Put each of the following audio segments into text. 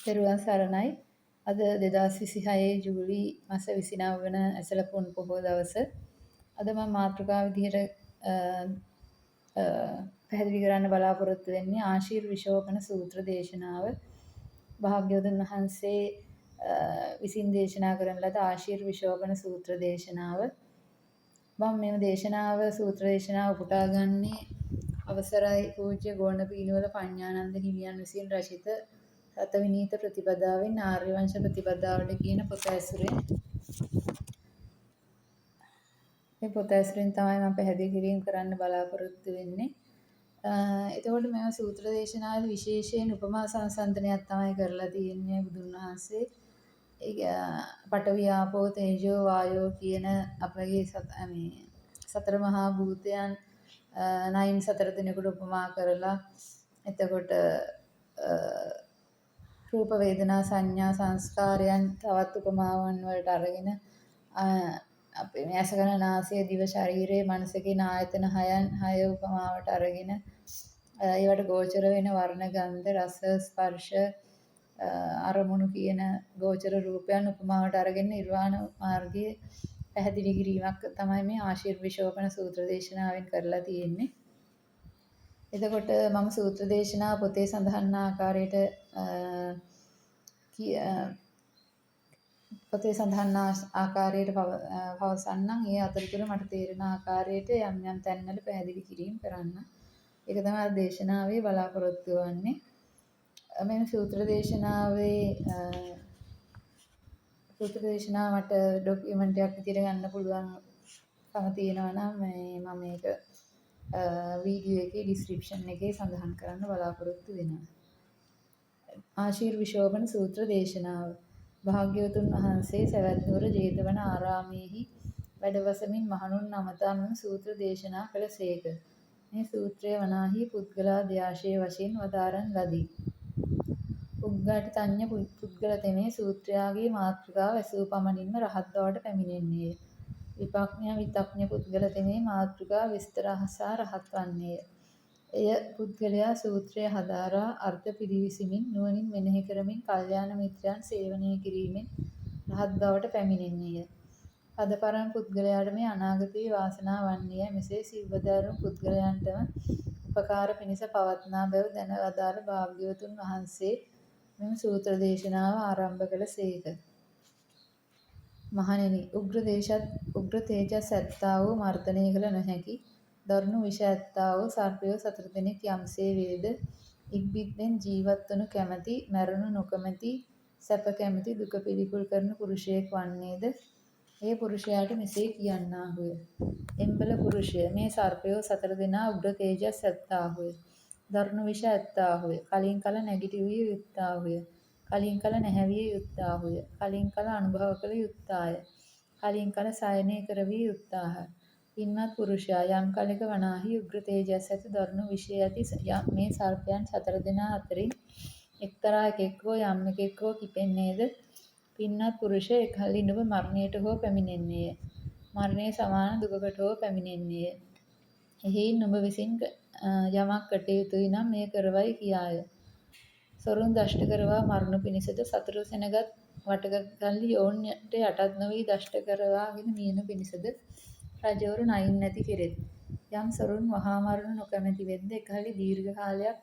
තෙරුවන් සරණයි. අද 2026 ජූලි මාස 29 වන ඇසළ පුන් පොහොය දවස. අද මම මාතෘකාව විදිහට පැහැදිලි කරන්න බලාපොරොත්තු වෙන්නේ ආශිර්විශෝපන සූත්‍ර දේශනාව. භාග්‍යවතුන් වහන්සේ විසින් දේශනා කරන ලද ආශිර්විශෝපන සූත්‍ර දේශනාව. මම මෙම දේශනාව සූත්‍ර දේශනාව උපුටා ගන්නේ අවසරයි පූජ්‍ය ගෝණපීනුවල පඤ්ඤානන්ද හිමියන් විසින් රචිත රතවිනීත ප්‍රතිපදාවෙන් ආර්ය වංශ ප්‍රතිපදාවට කියන පොත ඇසුරෙන්. මේ පොත ඇසුරෙන් තමයි මම පැහැදිලි කිරීම කරන්න බලාපොරොත්තු වෙන්නේ. එතකොට මෙම සූත්‍ර දේශනාවේ විශේෂයෙන් උපමා සංසන්දනයක් තමයි කරලා තියෙන්නේ බුදුන් වහන්සේ. ඒ පඨවි ආපෝ තේජෝ වායෝ කියන අපගේ මේ සතර මහා භූතයන් නයින් සතර දෙනෙකුට උපමා කරලා, එතකොට රූප වේදනා සංඥා සංස්කාරයන් තවත් උපමාවන් වලට අරගෙන අපේ මේ ඇස කන නාසය දිව ශරීරය මනස කියන ආයතන හය උපමාවට අරගෙන ඒවට ගෝචර වෙන වර්ණ ගන්ධ රස ස්පර්ශ අරමුණු කියන ගෝචර රූපයන් උපමාවට අරගෙන නිර්වාණ මාර්ගයේ පැහැදිලි කිරීමක් තමයි මේ ආශිර්විශෝපන සූත්‍ර දේශනාවෙන් කරලා තියෙන්නේ. එතකොට මම සූත්‍ර දේශනාව පොතේ සඳහන් ආකාරයට පොතේ සඳහන් ආකාරයට පවසන්නම්. ඒ අතරතුර මට තේරෙන ආකාරයට යම් යම් තැන්වල පැහැදිලි කිරීම කරන්න. ඒක තමයි අද දේශනාවේ බලාපොරොත්තු වන්නේ. මේ සූත්‍ර දේශනාවේ සූත්‍ර දේශනාව මට ඩොකියුමන්ට් එකක් විදිහට ගන්න පුළුවන්කම තියෙනවා නම් මේ මම මේක වීඩියෝ එකේ ඩිස්ක්‍රිප්ෂන් එකේ සඳහන් කරන්න බලාපොරොත්තු වෙනවා. ආශිර්විශෝපන සූත්‍ර දේශනාව. භාග්‍යවතුන් වහන්සේ සැවැත් නුවර ජේතවන ආරාමයේහි වැඩවසමින් මහණුන් අමතා මෙම සූත්‍ර දේශනා කළසේක. මේ සූත්‍රය වනාහි පුද්ගලා දෙයාශය වශයෙන් වදාරන ලදී. උග්ඝාටිතඤ්ඤ පුද්ගල තෙමේ සූත්‍රයාගේ මාතෘකාව ඇසූ පමණින්ම රහත් බවට පැමිණෙන්නේය. විපඥා විතඥ පුද්ගල තෙමේ මාතෘකා විස්තර අසා රහත් වන්නේය. එය පුද්ගලයා සූත්‍රය හදාරා අර්ථ පිරිවිසිමින් නුවණින් මෙනෙහි කරමින් කල්යාණ මිත්‍රයන් සේවනය කිරීමෙන් රහත් බවට පැමිණෙන්නේය. පදපරම පුද්ගලයාට මේ අනාගතයේ වාසනාව වන්නේය. මෙසේ සිව්වදාරුම් පුද්ගලයන්ටම උපකාර පිණිස පවත්නා බැව් දැන වදාළ භාග්‍යවතුන් වහන්සේ මෙම සූත්‍ර දේශනාව ආරම්භ කළ සේක. මහණෙනි, උග්‍ර තේජස් ඇත්තා වූ මර්ධනය කළ නොහැකි දරුණු විෂ ඇත්තා වූ සර්පයෝ සතර දෙනෙක් යම්සේ වේද, ඉක්බිත්තෙන් ජීවත් වනු කැමැති, මැරුණු නොකමැති, සැප කැමැති, දුක පිළිකුල් කරන පුරුෂයෙක් වන්නේද, ඒ පුරුෂයාට මෙසේ කියන්නාහුය. එම්බල පුරුෂය, මේ සර්පයෝ සතර දෙනා උග්‍ර තේජස් ඇත්තාහුය. දරුණු විෂ ඇත්තාහුය. කලින් කල නැගිටවිය යුත්තාහුය. කලින් කල නැහැවිය යුත්තාහුය. කලින් කල අනුභව කළ යුත්තාය. කලින් කල සයනය කරවිය යුත්තාහ. පින්වත් පුරුෂයා, යම් කලෙක වනාහි උග්‍ර තේජස් ඇති දරුණු විෂය ඇති මේ සර්පයන් සතර දෙනා අතරින් එක්තරා එකෙක් හෝ යම් එකෙක් හෝ කිපෙන්නේද, පින්වත් පුරුෂය, එකල්හි නුඹ මරණයට හෝ පැමිණෙන්නේය. මරණය සමාන දුකකට හෝ පැමිණෙන්නේය. එහෙයින් නුඹ විසින් යමක් කටයුතුයි නම් මෙය කරවයි කියාය. සොරුන් දෂ්ට කරවා මරණු පිණිසද, සතුරු සෙනගත් වටක කල්හි ඔවුන්ට යටත් නොවී දෂ්ට කරවාගෙන මියනු පිණිසද රජවරු නයින් නැති කෙරෙත්. යම් සොරුන් වහා මරණු නොකැමැති වෙද්ද එකල්හි දීර්ඝ කාලයක්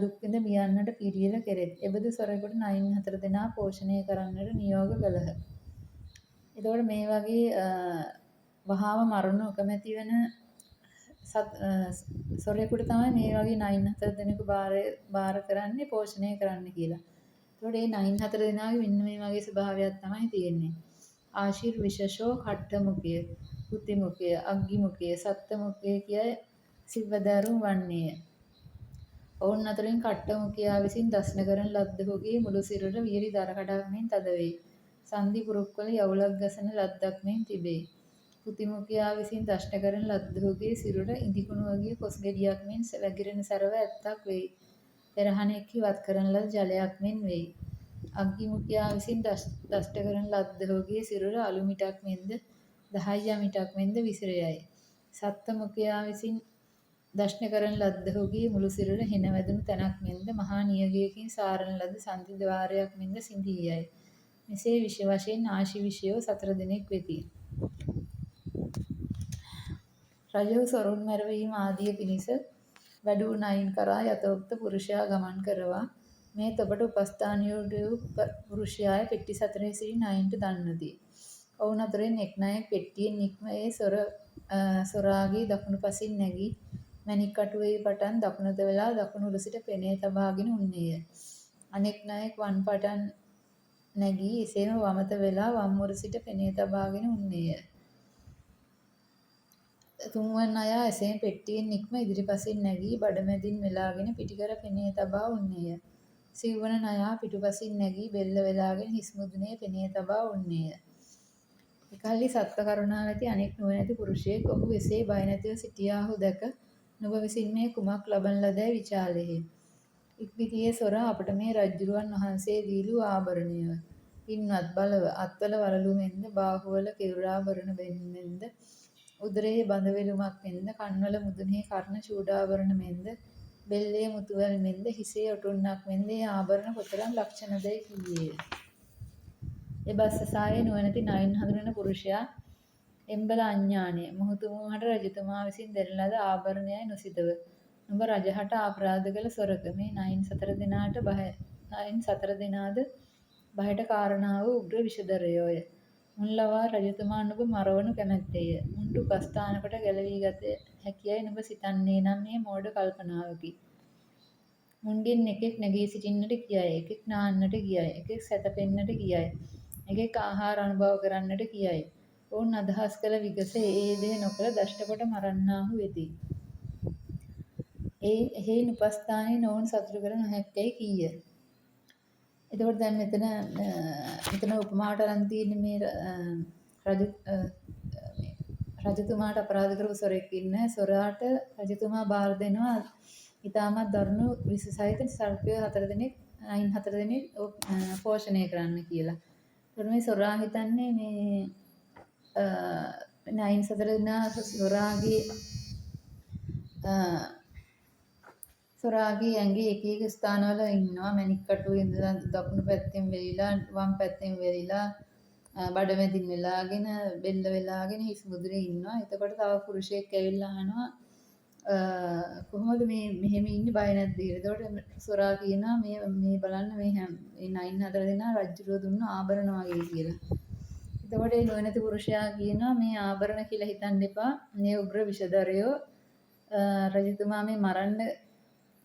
දුක් විඳ මියන්නට පිළියෙල කෙරෙත්. එබඳු සොරෙකුට නයින් හතර දෙනා පෝෂණය කරන්නට නියෝග කළහ. එතකොට මේ වගේ වහාම මරණු නොකැමැති වෙන සොරෙකුට තමයි මේ වගේ නයින් හතර දෙනෙකු බාර කරන්නේ පෝෂණය කරන්න කියලා. එතකොට මේ නයින් හතර දෙනාගේ මෙන්න මේ වගේ ස්වභාවයක් තමයි තියෙන්නේ. ආශිර්විශෂෝ කට්ඨමුඛය, පුතිමුඛය, අග්ගිමුඛය, සත්තමුඛය කිය සිව්වදාරුම් වන්නේය. ඔවුන් අතරින් කට්ඨමුඛයා විසින් දස්න කරන ලද්දහුගේ මුළු සිරුර වියලි දරකඩක් මෙන් තද වේ. සන්ධි පුරුක්වල යවුලක් ගසන ලද්දක් මෙන් තිබේ. පුතිමුඛයා විසින් දෂ්ට කරන ලද්දහුගේ සිරුර ඉදිකුණුවගේ කොස් ගෙඩියක් මෙන් වැగిරෙන සැරව ඇත්තක් වෙයි. පෙරහනෙක්හි වත් කරන ලද ජලයක් මෙන් වෙයි. අග්ගිමුඛයා විසින් දෂ්ට කරන ලද්දහුගේ සිරුර අලු මිටක් මෙන්ද දහයියා මිටක් මෙන්ද විසිර යයි. සත්තමුඛයා විසින් දර්ශන කරන ලද්දහුගේ මුළු සිරුර හෙන වැදුණු තැනක් මෙන්ද මහා නියගයකින් සාරන ලද සන්ධි ද්වාරයක් මෙන්ද සිඳී යයි. මෙසේ විෂ වශයෙන් ආශිවිෂයෝ 4 දෙනෙක් වෙති. රජහු සොරුන් මැරවීම ආදිය පිණිස වැඩූ නයින් කරා යථෝක්ත පුරුෂයා ගමන් කරවා මේ තොපට උපස්ථාන වූ පුරුෂයාය පෙට්ටි 4 සිටි නයින්ට දන්වති. ඔවුන් අතුරින් එක් නයෙක් පෙට්ටියෙන් නික්ම ඒ සොරාගේ දකුණු පසින් නැගී මැණික් කටුවේ පටන් දකුණත වෙලා දකුණු උර සිට පෙනේ තබාගෙන උන්නේය. අනෙක් නයෙක් වම් පටන් නැගී එසේම වමත වෙලා වම් උර සිට පෙනේ තබාගෙන උන්නේය. තුන්වන අයා එසේම පෙට්ටියෙන් නික්ම ඉදිරිපසින් නැගී බඩමැදින් වෙලාගෙන පිටිකර පෙනේ තබා උන්නේය. සිව්වන නයා පිටුපසින් නැගී බෙල්ල වෙලාගෙන හිස් මුදුනේ පෙනේ තබා උන්නේය. එකල්හි සත්ව කරුණාව ඇති අනෙක් නුවණැති පුරුෂයෙක් ඔහු එසේ බය නැතිව සිටියාහු දැක නුඹ විසින් මේ කුමක් ලබන ලදැයි විචාළේය. ඉක්බිතියේ සොරා අපට මේ රජ්ජුරුවන් වහන්සේ දීලූ ආභරණයය. පින්වත් බලව අත්වල වළලු මෙන්ද බාහුවල කෙයුරාභරණ මෙන්ද උදරයේ බඳ වෙලුමක් මෙන්ද කන්වල මුදුනෙහි කර්ණ චූඩාභරණ මෙන්ද බෙල්ලේ මුතුවැල් මෙන්ද හිසේ ඔටුන්නක් මෙන්ද ඒ ආභරණ කොතරම් ලක්ෂණදැයි කීයේය. එබස් අසායේ නුවණැති නයින් හඳුනන පුරුෂයා එම්බල අඥානය මොහුතුමෝ හට රජතුමා විසින් දෙන ලද ආභරණයයි නොසිතව නුඹ රජහට අපරාධ කළ සොරක මේ නයින් 4 දෙනාට නයින් 4 දෙනාද බයට කාරණා වූ උග්‍ර විෂධරයෝය. මුන් ලවා රජතුමා නුඹ මරවනු කැමැත්තේය. මුන්ට උපස්ථාන කොට ගැලවී ගත හැකියයි නුඹ සිතන්නේ නම් මේ මෝඩ කල්පනාවකි. මුන්ගෙන් එකෙක් නැගී සිටින්නට කියයි, එකෙක් නාන්නට කියයි, එකෙක් සැතපෙන්නට කියයි, එකෙක් ආහාර අනුභව කරන්නට කියයි. ඔවුන් අදහස් කළ විගස ඒ දෙය නොකළ දෂ්ට කොට මරන්නාහු වෙති. එහෙයින් උපස්ථානයෙන් ඔවුන් සතුටු කර නොහැක්කැයි කීය. එතකොට දැන් මෙතන මෙතන උපමාවට අරන් තියෙන්නේ මේ රජතුමාට අපරාධ කරපු සොරෙක් ඉන්න. සොරාට රජතුමා බාර දෙනවා ඉතාමත් දරුණු විෂ සහිත සර්පයෝ 4 දෙනෙක්, නයින් 4 දෙනෙක් පෝෂණය කරන්න කියලා. එතකොට මේ සොරා හිතන්නේ මේ නයින් 4 දෙනා සොරාගේ ඇඟේ එක එක ස්ථානවල ඉන්නවා. මැණික් කටුවේ ඉඳලා දකුණු පැත්තෙන් වෙලිලා වම් පැත්තෙන් වෙලිලා බඩ මැදින් වෙලාගෙන බෙල්ල වෙලාගෙන හිස් මුදුනේ ඉන්නවා. එතකොට තව පුරුෂයෙක් ඇවිල්ලා අහනවා කොහොමද මේ මෙහෙම ඉන්නේ බය නැද්ද කියලා. එතකොට සොරා කියනවා මේ මේ බලන්න මේ හැම මේ නයින් 4 දෙනා රජුරෝ දුන්න ආභරණ වගේ කියලා. එතකොට ඒ නුවණැති පුරුෂයා කියනවා මේ ආභරණ කියලා හිතන්න එපා. මේ උග්‍ර විෂධරයෝ රජතුමා මේ මරන්න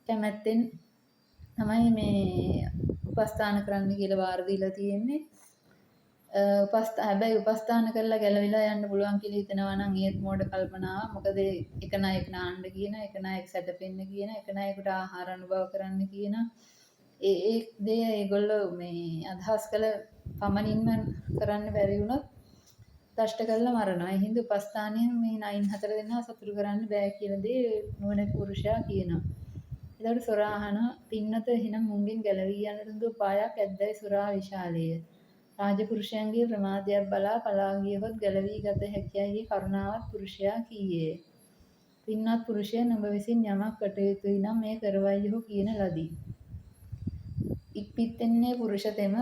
කැමැත්තෙන් තමයි මේ උපස්ථාන කරන්න කියලා බාර දීලා තියෙන්නේ. හැබැයි උපස්ථාන කරලා ගැලවිලා යන්න පුළුවන් කියලා හිතනවා නම් ඒත් මෝඩ කල්පනාවක්. මොකද එක නායක නාන්න කියන, එක නායක සැතපෙන්න කියන, එක නායකට ආහාර අනුභව කරන්න කියන ඒ ඒ දේ ඒගොල්ලෝ මේ අදහස් කළ පමණින්ම කරන්න බැරි වුණොත් දෂ්ට කරලා මරනවා. ඒ හින්දා උපස්ථානයෙන් මේ නයින් 4 දෙනා සතුටු කරන්න බෑ කියන දේ නුවණැති පුරුෂයා කියනවා. එතකොට සොරා අහනවා පින්නත එහෙනම් මුංගෙන් ගැලවී යන්නට හොඳ උපායක් ඇද්දයි සොරා විශාලය. රාජපුරුෂයන්ගේ ප්‍රමාදයක් බලා පලා ගියහොත් ගැලවී ගත හැකියයි කරුණාවත් පුරුෂයා කීයේය. පින්වත් පුරුෂය නුඹ විසින් යමක් කටයුතුයි නම් මේ කරවයි ඔහු කියන ලදී. ඉක්පිත්තෙන්නේ පුරුෂ තෙම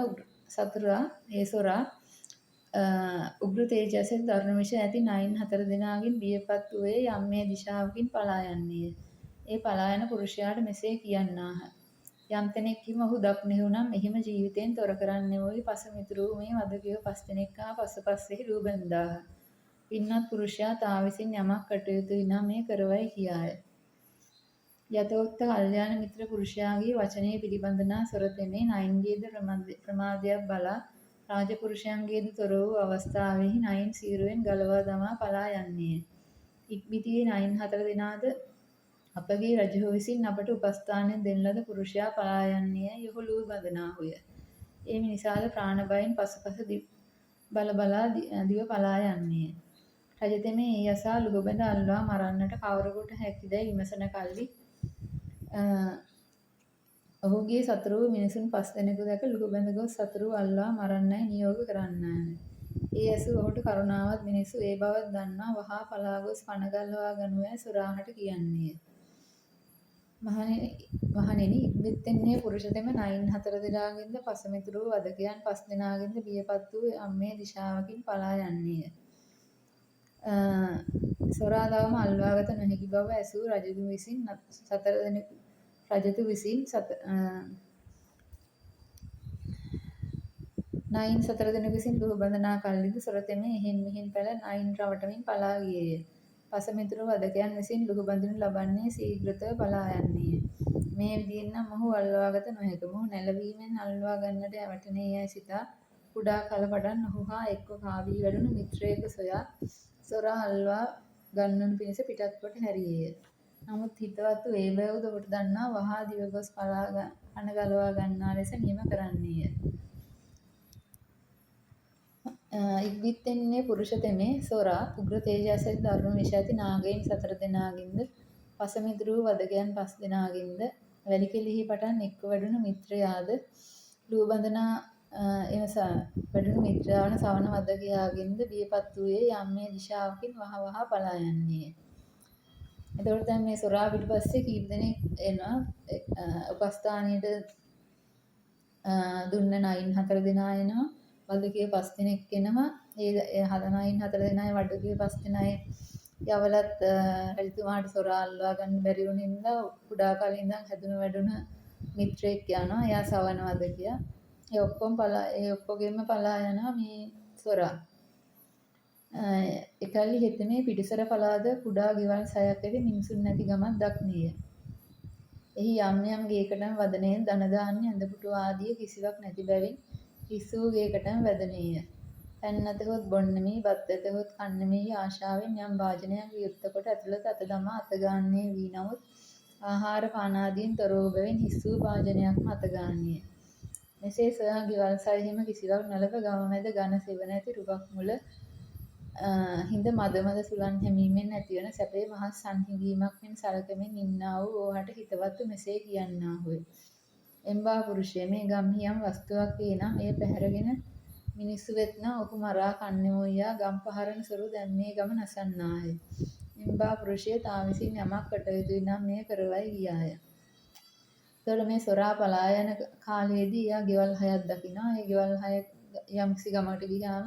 සතුරා ඒ සොරා උග්‍ර තේජසෙන් දරුණු විෂ ඇති නයින් 4 දෙනාගෙන් බියපත් වූයේ යම් මේ දිශාවකින් පලා යන්නේය. ඒ පලා යන පුරුෂයාට මෙසේ කියන්නාහ. යම් තැනෙක් හිම ඔහු දක්නෙහු නම් එහිම ජීවිතයෙන් තොර කරන්නෙමු පසු මිතුරු මේ වදකයෝ 5 දෙනෙක් හා පසුපස්සෙහි ලූ බැඳාහ. පින්වත් පුරුෂයා තා විසින් යමක් කටයුතුයි නම් මේ කරවයි කියාය. යතෝක්ත කල්යාණ මිත්‍ර පුරුෂයාගේ වචනය පිළිබඳනා සොරතෙමේ නයින්ගේද ප්‍රමාදයක් බලා රාජපුරුෂයන්ගේද තොර වූ අවස්ථාවෙහි නයින් සීරුවෙන් ගලවා දමා පලා යන්නේය. ඉක්බිතියේ නයින් 4 දෙනාද අපගේ රජහු විසින් අපට උපස්ථානය දෙන ලද පුරුෂයා පලා යන්නේයයි ඔහු ලූ බඳනාහුය. ඒ මිනිසාද ප්‍රාණ බයෙන් පසුපස බල බලා දිව පලා යන්නේය. රජතෙමේ ඒ අසා ලුහු බැඳ අල්වා මරන්නට කවරෙකුට හැකිදැයි විමසන කල්හි ඔහුගේ සතුරු වූ මිනිසුන් 5 දෙනෙකු දැක ලුහු බැඳ ගොස් සතුරු අල්වා මරන්නයි නියෝග කරන්නාය. ඒ ඇසූ ඔහුට කරුණාවත් මිනිසු ඒ බවත් දන්වා වහා පලා ගොස් පණ ගල්වා ගනුවැයි සොරාහට කියන්නේය. මහණෙනි, ඉක්බිත්තෙන්නේ පුරුෂ තෙම නයින් හතර දෙනාගෙන්ද පසමිතුරු වූ වදකයන් පස් දෙනාගෙන්ද බියපත් වූ යම් මේ දිශාවකින් පලා යන්නේය. සොරා තවම අල්වාගත නොහැකි බව ඇසූ රජතු විසින් නයින් සතර දෙනෙකු විසින් ලුහු බඳනා කල්හිද සොරතෙමේ එහෙන් මෙහෙන් පැන නයින් රවටමින් පලා ගියේය. පසමිතුරු වදකයන් විසින් ලුහු බඳිනු ලබන්නේ ශීඝ්‍රතව පලා යන්නේය. මේ විදියෙන් නම් මොහු අල්වාගත නොහැක. මොහු නැලවීමෙන් අල්වා ගන්නට වැටෙනේ යැයි සිතා කුඩා කල පටන් ඔහු හා එක්ව කාවී වැඩුණු මිත්‍රයෙකු සොයා සොරා අල්වා ගන්වනු පිණිස පිටත් කොට හැරියේය. නමුත් හිතවත් වූ ඒ බැව්ද ඔහුට දන්වා වහා දිව ගොස් පලා කන ගලවා ගන්නා ලෙස නියම කරන්නේය. ඉක්බිත්තෙන්නේ පුරුෂ තෙමේ සොරා උග්‍ර තේජස ඇති දරුණු විෂ ඇති නාගයින් සතර දෙනාගෙන්ද පසමිදුරු වූ වදකයන් පස් දෙනාගෙන්ද වැලිකෙළිහි පටන් එක්ව වැඩුණු මිත්‍රයාද ලුහු බඳනා එම වැඩුණු මිත්‍රයා වන සවන වදකයාගෙන්ද බියපත් වූයේ යම් මේ දිශාවකින් වහ වහ පලා යන්නේය. එතකොට දැන් මේ සොරා පිටුපස්සේ කීප දෙනෙක් එනවා. උපස්ථානයට දුන්න නයින් හතර දෙනා එනවා. වදකයෝ පස් දෙනෙක් එනවා. ඒ නයින් හතර දෙනායි වදකයෝ පස් දෙනායි යවලත් රජතුමාට සොරා අල්වා ගන්න බැරි වුණ හින්දා කුඩා කාලේ ඉඳන් හැදුණු වැඩුණ මිත්‍රයෙක් යනවා. එයා සවන වදකයා. ඒ ඔක්කොගෙම පලා යනවා මේ සොරා. එකල්හි හෙතෙමේ පිටිසර පළාත කුඩා ගෙවල් සයක් ඇති මිනිසුන් නැති ගමක් දක්නේය. එහි යම් යම් ගේකටම වදනේය ධන ධාන්‍ය ඇඳ පුටු ආදිය කිසිවක් නැති බැවින් හිස් වූ ගේකටම වැදනේය. පැන් නැතහොත් බොන්නෙමි, බත් ඇතහොත් කන්නෙමි ආශාවෙන් යම් භාජනයක් විවෘත කොට ඇතුළත අත දමා අත ගාන්නේ වී නමුත් ආහාර පානාදියෙන් තොර වූ බැවින් හිස් වූ භාජනයක්ම අත ගාන්නේය. මෙසේ සොයා ගෙවල් සයහිම කිසිවක් නොලැබ ගම මැද ඝන සෙවණ ඇති රුකක් මුල හිඳ මද මද සුළං හැමීමෙන් ඇතිවන සැපය මහත් සංහිඳීමක් මෙන් සලකමින් ඉන්නා වූ ඕහට හිතවත්ව මෙසේ කියන්නාහුය. එම්බා පුරුෂය, මේ ගම්හි යම් වස්තුවක් වේ නම් එය පැහැරගෙන මිනිස්සු වෙත් නම් ඔහු මරා කන්නෙමු යා ගම් පහරන සොරු දැන් මේ ගම නසන්නාහය. එම්බා පුරුෂය තා විසින් යමක් කට යුතුයි නම් මෙය කරවයි ගියාය. එතකොට මේ සොරා පලා යන කාලයේදී එයා ගෙවල් හයක් දකිනවා. ඒ ගෙවල් හය යම්කිසි ගමකට ගියාම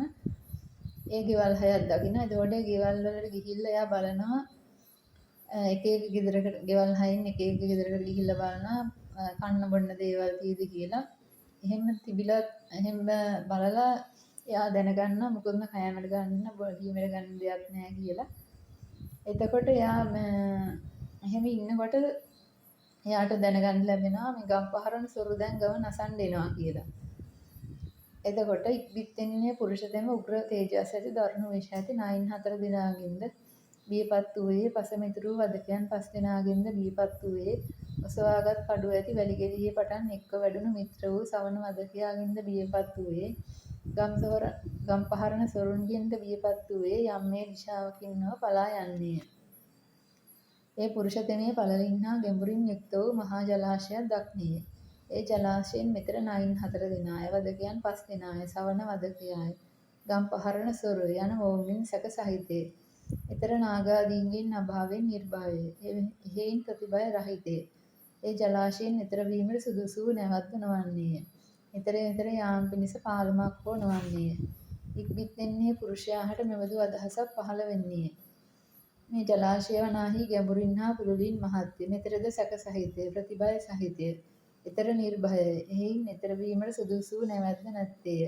ඒ ගෙවල් හයක් දකිනවා. එතකොට ඒ ගෙවල් වලට ගිහිල්ලා එයා බලනවා එක එක ගෙදරකට, ගෙවල් හයෙන් එක එක ගෙදරකට ගිහිල්ලා බලනවා කන්න බොන්න දේවල් තියෙද කියලා. එහෙම තිබිලා එහෙම බලලා එයා දැනගන්නවා මොකද කෑමට ගන්න බීමට ගන්න දෙයක් නෑ කියලා. එතකොට එයා එහෙම ඉන්නකොට එයාට දැනගන්න ලැබෙනවා මේ ගම් පහරන සොරු දැන් ගම නසන්න එනවා කියලා. එතකොට ඉක්බිත්තෙන්නේ පුරුෂ තෙම උග්‍ර තේජස් ඇති දරුණු විෂ ඇති නයින් හතර දෙනාගෙන්ද බියපත් වූයේ පසමිතුරු වදකයන් පස් දෙනාගෙන්ද බියපත් වූයේ ඔසවාගත් කඩුව ඇති වැලිගෙඩියේ පටන් එක්ව වැඩුණු මිත්‍ර වූ සවන වදකයාගෙන්ද බියපත් වූයේ ගම් පහරන සොරුන්ගෙන්ද බියපත් වූයේ යම් මේ දිශාවකින් නොව පලා යන්නේය. ඒ පුරුෂ තෙමේ පළලින් හා ගැඹුරින් යුක්ත වූ මහා ජලාශයක් දක්නේය. ඒ ජලාශයෙන් මෙතර නයින් හතර දෙනාය, වදකයන් පස් දෙනාය, සවන වදකයාය, ගම් පහරන සොරුය යන මොවුන්ගෙන් සැක සහිතය. ඊතර නාගාදීන්ගෙන් අභාවයෙන් නිර්භයය. එහෙයින් ප්‍රතිභය රහිතය. ඒ ජලාශයෙන් එතර වීමට සුදුසු වූ නැවක්ද නොවන්නේය. නිතර නිතර යාම පිණිස පාලමක් හෝ නොවන්නේය. ඉක්බිත්තෙන්නේ පුරුෂයා හට මෙබඳු අදහසක් පහළ වෙන්නේය. මේ ජලාශය වනාහි ගැඹුරින් හා පුළුලින් මහත්ය. මෙතරද සැක සහිතය, ප්‍රතිභය සහිතය. ඊතර නිර්භයය. එහෙයින් එතර වීමට සුදුසු වූ නැවැත්ද නැත්තේය.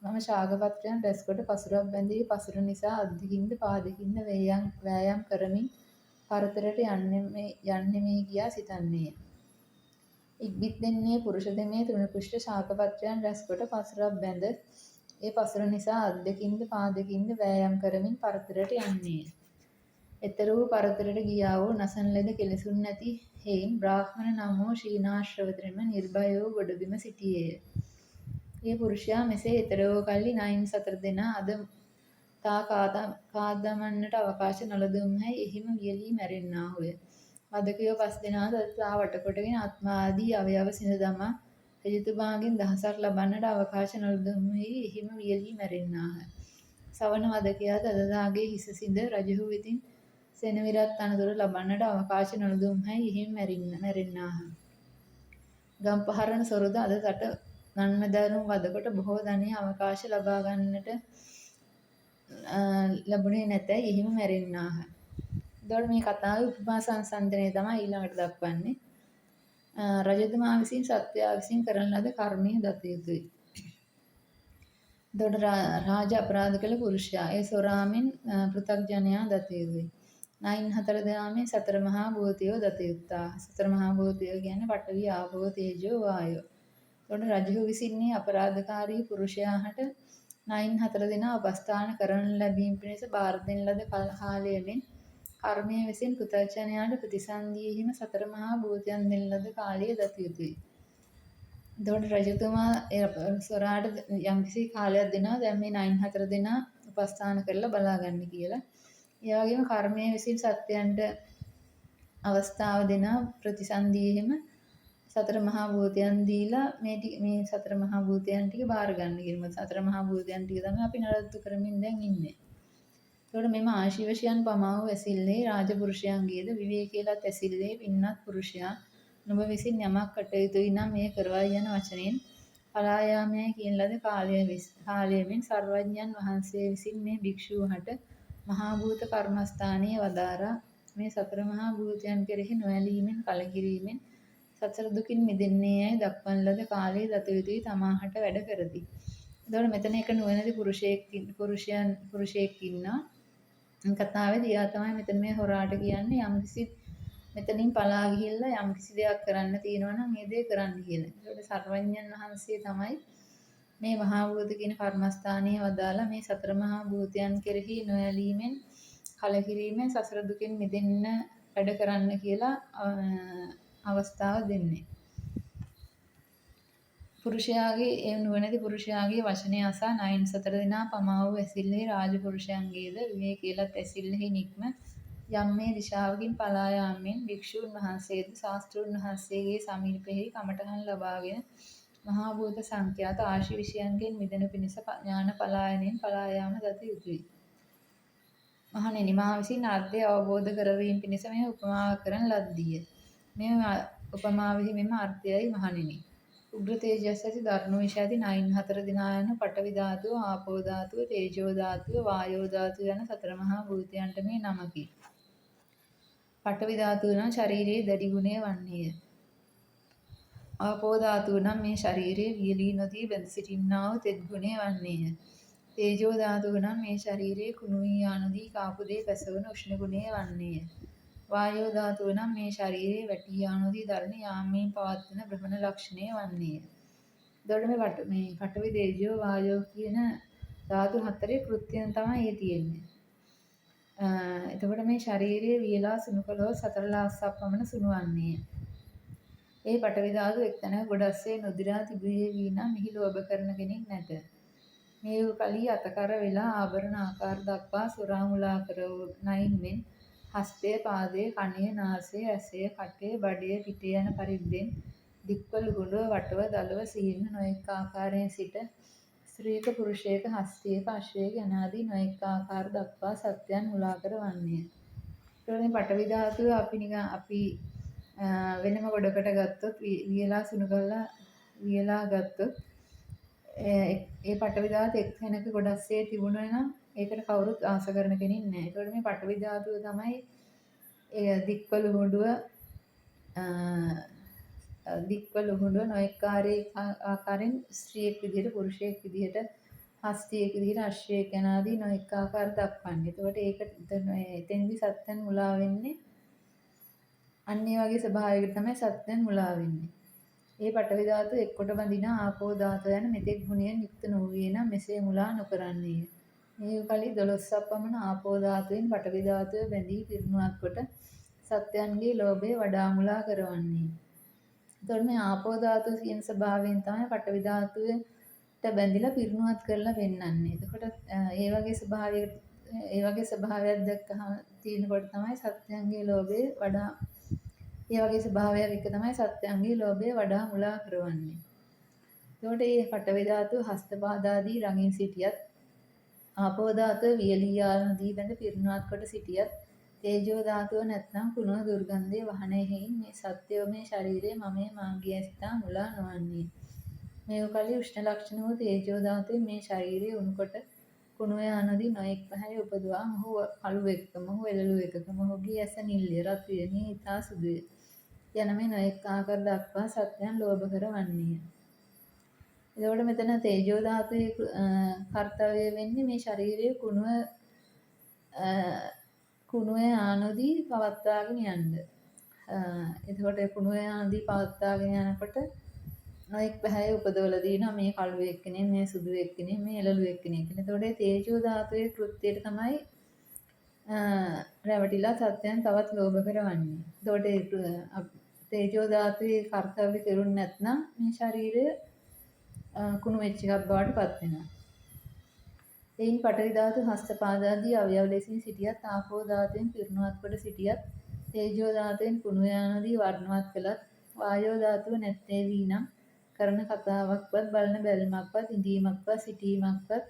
මම ශාකපත්‍රයන් රැස්කොට පසුරක් බැඳී පසුර නිසා අත් දෙකින්ද පා දෙකින්ද වෑයම් කරමින් පරතරට යන්නෙමි කියා සිතන්නේය. ඉක්බිත්තෙන්නේ පුරුෂ දෙමේ තෘණ පුෂ්ඨ ශාකපත්‍රයන් රැස්කොට පසුරක් බැඳ ඒ පසුර නිසා අත් දෙකින්ද පා දෙකින්ද වෑයම් කරමින් පරතරට යන්නේය. එතර වූ පරතරට ගියා වූ නසන ලෙද කෙලෙසුන් නැති හේයින් බ්‍රාහ්මණ නම් වූ ශීනාශ්‍රවතෙම නිර්භය වූ ගොඩබිම සිටියේය. ඒ පුරුෂයා මෙසේ එතර වූ කල්හි නයින් සතර දෙනා අද තා කාදමන්නට අවකාශ නොලදුම්හැයි එහිම වියලී මැරෙන්නාහුය. වදකයෝ පස් දෙනාද අද තා වටකොටගෙන ආත්මාදී අවයව සිඳ දමා රජතුමාගෙන් දහසක් ලබන්නට අවකාශ නොලදුම්හැයි එහිම වියලී මැරෙන්නාහ. සවන වදකයාද අද තාගේ හිස සිඳ රජහු වෙතින් සෙනවිරත් අනතුරු ලබන්නට අවකාශ නොලදුම්හැයි එහිම මැරෙන්නාහ. ගම්පහරන සොරුද අද තට නන්මැදරුම් වදකොට බොහෝ ධනය අවකාශ ලබා ගන්නට ලැබුණේ නැතැයි එහිම මැරෙන්නාහ. එතකොට මේ කතාවේ උපමා සංසන්දනය තමයි ඊළඟට දක්වන්නේ. රජතුමා විසින් සත්වයා විසින් කරන ලද කර්මය දත යුතුයි. එතකොට රාජ අපරාධ කළ පුරුෂයා ඒ සොරාමෙන් පෘථග්ජනයා දත යුතුයි. නයින් හතර දෙනා මේ සතර මහා භූතයෝ දත යුත්තා. සතර මහා භූතයෝ කියන්නේ පඨවි, ආපෝ, තේජෝ, වායෝ. එතකොට රජු විසින් මේ අපරාධකාරී පුරුෂයා හට නයින් හතර දෙනා උපස්ථාන කරන ලැබීම පිණිස බාර දෙන ලද කාලයමින් කර්මය විසින් පෘථග්ජනයාට ප්‍රතිසන්දියෙහිම සතර මහා භූතයන් දෙන ලද කාලය දත යුතුයි. එතකොට රජතුමා සොරාට යම්කිසි කාලයක් දෙනවා දැන් මේ නයින් හතර දෙනා උපස්ථාන කරලා බලා ගන්න කියලා. ඒ වගේම කර්මය විසින් සත්‍යයන්ට අවස්ථාව දෙනවා ප්‍රතිසන්දියෙහිම සතර මහා භූතයන් දීලා මේ ටික මේ සතර මහා භූතයන් ටික බාර ගන්න කියලා. මොකද සතර මහා භූතයන් ටික තමයි අපි නඩත්තු කරමින් දැන් ඉන්නේ. එතකොට මෙම ආශිවශයන් පමා වූ ඇසිල්ලේ රාජපුරුෂයන්ගේද විවේකීලත් ඇසිල්ලේ පින්වත් පුරුෂයා නුඹ විසින් යමක් කටයුතුයි නම් එය කරවයි යන වචනයෙන් පලා යාමයයි කියන ලද කාලයමින් සර්වඥයන් වහන්සේ විසින් මේ භික්ෂුව හට මහා භූත කර්මස්ථානයේ වදාරා මේ සතර මහා භූතයන් කෙරෙහි නොඇලීමෙන් කලකිරීමෙන් සසර දුකින් මිදෙන්නේ යයි දක්වන ලද කාලයේ දත යුතුයි තමාහට වැඩ කරති. එතකොට මෙතන එක නුවණැති පුරුෂයෙක් ඉන්නවා. කතාවේදී එයා තමයි මෙතන මේ හොරාට කියන්නේ යම්කිසි මෙතනින් පලා ගිහිල්ලා යම්කිසි දෙයක් කරන්න තියෙනවා නම් ඒ දේ කරන්න කියලා. ඒකට සර්වඥයන් වහන්සේ තමයි මේ මහා භූත කියන කර්මස්ථානයේ වදාලා මේ සතර මහා භූතයන් කෙරෙහි නොඇලීමෙන් කලකිරීමෙන් සසර දුකින් මිදෙන්න වැඩ කරන්න කියලා අවස්ථාව දෙන්නේ. පුරුෂයාගේ ඒ නුවණැති පුරුෂයාගේ වචනය අසා නයින් සතර දෙනා පමා වූ ඇසිල්ලෙහි රාජපුරුෂයන්ගේද විවේකීලත් ඇසිල්ලෙහි නික්ම යම් මේ දිශාවකින් පලා යාමෙන් භික්ෂූන් වහන්සේද ශාස්ත්‍රූන් වහන්සේගේ සමීපෙහි කමඨහන් ලබාගෙන මහා භූත සංඛ්‍යාත ආශිවිෂයන්ගෙන් මිදෙනු පිණිස ඥාන පලායනයෙන් පලා යාම දත යුතුය. මහණෙනි, මා විසින් අර්ථය අවබෝධ කරවීම පිණිස මේ උපමාව කරන ලද්දීය. මේ උපමාවෙහි මෙම අර්ථයයි මහණෙනි. උග්‍ර තේජස් ඇති දරුණු විෂ ඇති නයින් හතර දෙනා යන පඨවි ධාතුව, ආපෝ ධාතුව, තේජෝ ධාතුව, වායෝ ධාතුව යන සතර මහා භූතයන්ට මේ නමකි. පඨවි ධාතුව නම් ශරීරයේ දැඩි ගුණය වන්නේය. ආපෝ ධාතුව නම් මේ ශරීරයේ වියලී නොදී බැඳ සිටින්නා වූ තෙත් ගුණය වන්නේය. තේජෝ ධාතුව නම් මේ ශරීරයේ කුණු වී යා නොදී කාපු දේ පැසවන උෂ්ණ ගුණය වන්නේය. වායෝ ධාතුව නම් මේ ශරීරයේ වැටී යා නොදී දරණ යාමෙන් පවත්වන භ්‍රමණ ලක්ෂණය වන්නේය. එතකොට මේ පඨවි තේජෝ වායෝ කියන ධාතු හතරේ කෘත්‍යයන් තමයි ඒ තියෙන්නේ. එතකොට මේ ශරීරයේ වියලා සුණු කළොත් සතර ලාස්සක් පමණ සුණු වන්නේය. ඒ පඨවි ධාතු එක්තැනක ගොඩක්සේ නොදිරා තිබුයේ වී නම් මෙහි ලෝභ කරන කෙනෙක් නැත. මේ වූ කලී අතකර වෙලා ආභරණ ආකාර දක්වා සොරා මුලා කර නයින් මෙන් හස්තය, පාදය, කනය, නාසය, ඇසය, කටය, බඩය, පිටය යන පරිද්දෙන් දික්ව ලුහුඬුව, වටව, දලව, සීර්ණ නොයෙක් ආකාරයෙන් සිට ස්ත්‍රියක, පුරුෂයක, හස්තියක, අශ්වයක යනාදී නොයෙක් ආකාර දක්වා සත්‍යයන් මුලා කරවන්නේය. ඒතකොට මේ පඨවි ධාතුව අපි නිකන් අපි වෙනම ගොඩකට ගත්තොත් වියලා සුණු කරලා වියලා ගත්තොත් ඒ පඨවි ධාතුව එක් තැනක ගොඩක්සේ තිබුණා නම් ඒකට කවුරුත් ආස කරන කෙනෙක් නෑ. ඒතකොට මේ පඨවි ධාතුව තමයි ඒ දික්ව ලුහුඬුව නොඑක ආකාරයෙන් ස්ත්‍රියෙක් විදිහට, පුරුෂයෙක් විදිහට, හස්තියෙක් විදිහට, අශ්වයෙක් යන ආදී නොඑක ආකාර දක්වන්නේ. එතකොට ඒක එතෙන්දි සත්‍යයන් මුලා වෙන්නේ අන්න ඒ වගේ ස්වභාවයකට තමයි සත්‍යයන් මුලා වෙන්නේ. ඒ පඨවි ධාතුව එක්කොට බඳින ආපෝ ධාතුව යන මෙතෙක් ගුණයෙන් යුක්ත නොවූයේ නම් මෙසේ මුලා නොකරන්නේය. මේ කලි 12ක් පමණ ආපෝ ධාතුවෙන් පඨවි ධාතුව බැඳී පිරුණුවක් කොට සත්‍යයන්ගේ ලෝභය වඩා මුලා කරවන්නේ. එතකොට මේ ආපෝ ධාතුව කියන ස්වභාවයෙන් තමයි පඨවි ධාතුවට බැඳිලා පිරුණුවත් කරලා පෙන්වන්නේ. එතකොට ඒ වගේ ස්වභාවයකට ඒ වගේ ස්වභාවයක් දැක්කහම තියෙනකොට තමයි සත්‍යයන්ගේ ලෝභය වඩා ඒ වගේ ස්වභාවයක් එක තමයි සත්‍යයන්ගේ ලෝභය වඩා මුලා කරවන්නේ. එතකොට මේ පඨවි ධාතුව හස්තපාද ආදී රඟින් සිටියත් ආපෝ ධාතුව වියලී යා නොදී බැඳ පිරුණුවත් කොට සිටියත් තේජෝ ධාතුව නැත්නම් කුණුව දුර්ගන්ධය වහන හේයින් මේ සත්‍යය මේ ශරීරය මමය මාගේ සිතා මුලා නොවන්නේ. මේ කලී උෂ්ණ ලක්ෂණ වූ තේජෝ ධාතුවේ මේ ශරීරය උණුකොට කුණුව යනදී නොඑක් පැහැය උපදවා මොහු කළු එකක, මොහු එළළු එකක, මොහුගේ ඇස නිල්ය, රතුය, මේ ඊතා සුදුය යන මේ නොඑක් ආකාර දක්වා සත්‍යයන් ලෝභ කරවන්නේය. එතකොට මෙතන තේජෝ ධාතුවේ කර්තව්‍ය වෙන්නේ මේ ශරීරයේ කුණුව ආනොදී පවත්වාගෙන යන්න. එතකොට කුණුව ආනොදී පවත්වාගෙන යනකොට නොඑක් පැහැය උපදවලා දිනවා මේ කළු එක්කෙනෙක්, මේ සුදු එක්කෙනෙක්, මේ එළළු එක්කෙනෙක් කියලා. එතකොට මේ තේජෝ ධාතුවේ කෘත්‍යයට තමයි රැවටිලා සත්‍යයන් තවත් ලෝභ කරවන්නේ. එතකොට තේජෝ ධාතුවේ කර්තව්‍ය කෙරුණ නැත්නම් මේ ශරීරය කුණු වෙච්ච එකක් බවට පත් වෙනවා. එයින් පඨවි ධාතු හස්ත පාද ආදී අවයව ලෙසින් සිටියත්, ආපෝ ධාතුවෙන් පිරුණුවත් කොට සිටියත්, තේජෝ ධාතුවෙන් කුණු යානදී වර්ණවත් කළත්, වායෝ ධාතුව නැත්තේ වී නම් කරන කතාවක්වත්, බලන බැල්මක්වත්, ඉඳීමක්වත්, සිටීමක්වත්,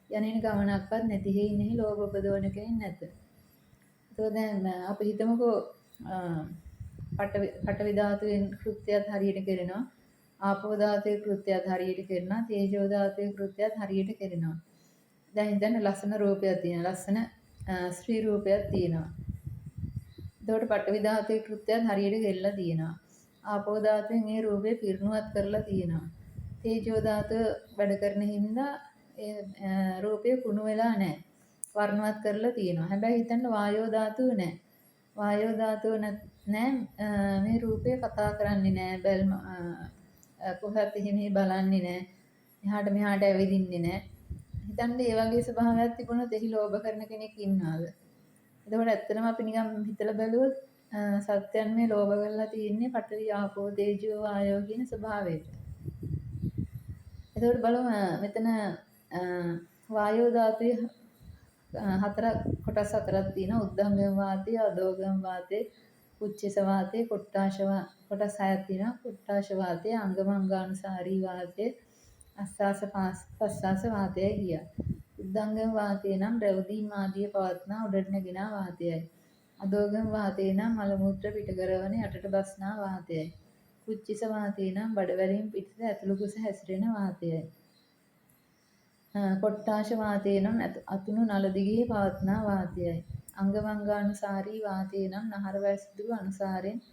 යන්නේන ගමනක්වත් නැති හේයින් එහි ලෝභ උපදවන කෙනෙක් නැත. එතකොට දැන් අපි හිතමුකෝ පඨවි ධාතුවෙන් කෘත්‍යයත් හරියට කරනවා, ආපෝ ධාතුවේ කෘත්‍යයත් හරියට කරනවා, තේජෝ ධාතුවේ කෘත්‍යයත් හරියට කරනවා. දැන් හිතන්න ලස්සන රූපයක් තියෙනවා, ලස්සන ස්ත්‍රී රූපයක් තියෙනවා. එතකොට පඨවි ධාතුවේ කෘත්‍යයත් හරියට කෙරලා තියෙනවා. ආපෝ ධාතුවෙන් ඒ රූපය පිරිනුවත් කරලා තියෙනවා. තේජෝ ධාතුව වැඩ කරන හින්දා ඒ රූපය කුණු වෙලා නැහැ. වර්ණවත් කරලා තියෙනවා. හැබැයි හිතන්න වායෝ ධාතුව නැහැ. වායෝ ධාතුව නැහැ, මේ රූපය කතා කරන්නේ නැහැ, බැල්ම කොහොමද එහෙම බලන්නේ නැහැ, එහාට මෙහාට ඇවිදින්නේ නැහැ. හිතන්න ඒ වගේ ස්වභාවයක් තිබුණොත් එහි ලෝභ කරන කෙනෙක් ඉන්නවද? එතකොට ඇත්තටම අපි නිකන් හිතලා බැලුවොත් සත්‍යයන් මේ ලෝභ කරලා තියෙන්නේ පඨවි ආපෝ තේජෝ වායෝ කියන ස්වභාවයට. එතකොට බලමු මෙතන වායෝ ධාතුවේ හතරක් කොටස් හතරක් තියෙනවා. උද්ධංගම වාතය, අධෝගම වාතය, උච්චේස වාතය, කොට්ටාශ කොටස් හයක් තියෙනවා. කොට්ටාශ වාතය, අංගමංගානුසාරී වාතය, අස්වාස පස්වාස වාතයයි කියා. උද්ධංගම වාතය නම් රැවුදීම් ආදිය පවත්නා උඩට නැගෙනා වාතයයි. අධෝගම වාතය නම් මල මූත්‍ර පිට කරවන යටට බස්නා වාතයයි. කුච්චිස වාතය නම් බඩවැලින් පිටත ඇතුළු කුස හැසිරෙන වාතයයි. කොට්ටාශ වාතය නම් අතුණු නල දිගේ පවත්නා වාතයයි. අංගමංගානුසාරී වාතය නම් නහර වැසිදුරු අනුසාරයෙන්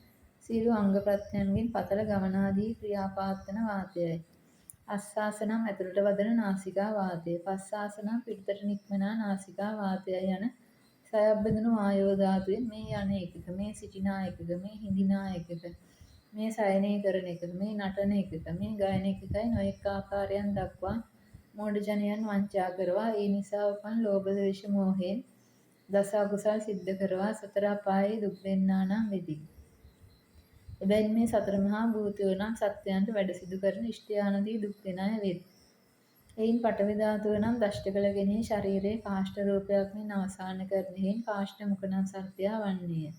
සියලු අංග ප්‍රත්‍යයන්ගෙන් පතල ගමනාදී ක්‍රියාපාත්වන වාතයයි. අස්වාස නම් ඇතුළට වදන නාසිකා වාතය, පස්වාස නම් පිටතට නික්මනා නාසිකා වාතයයි යන සයබ් බඳුණු වායෝ ධාතුවෙන් මේ යන එකක, මේ සිටිනා එකක, මේ හිඳිනා එකක, මේ සයනය කරන එකක, මේ නටන එකක, මේ ගයන එකකයි නොඑක ආකාරයන් දක්වා මෝඩ ජනයන් වංචා කරවා ඒ නිසා උපන් ලෝභ ද්වේෂ මෝහයෙන් දස අකුසල් සිද්ධ කරවා සතර අපායේ දුක් දෙන්නා නම් වෙති. එබැවින් මේ සතර මහා භූතයෝ නම් සත්වයන්ට වැඩ සිදු කරන ඉෂ්ඨයානදී දුක් දෙන අය වෙත්. එයින් පඨවි ධාතුව නම් දෂ්ට කළ කෙනෙහි ශරීරයේ කාෂ්ඨ රූපයක් මෙන් අවසාන කරන හේයින් කාෂ්ඨ මුඛ නම් සර්පයා වන්නේය.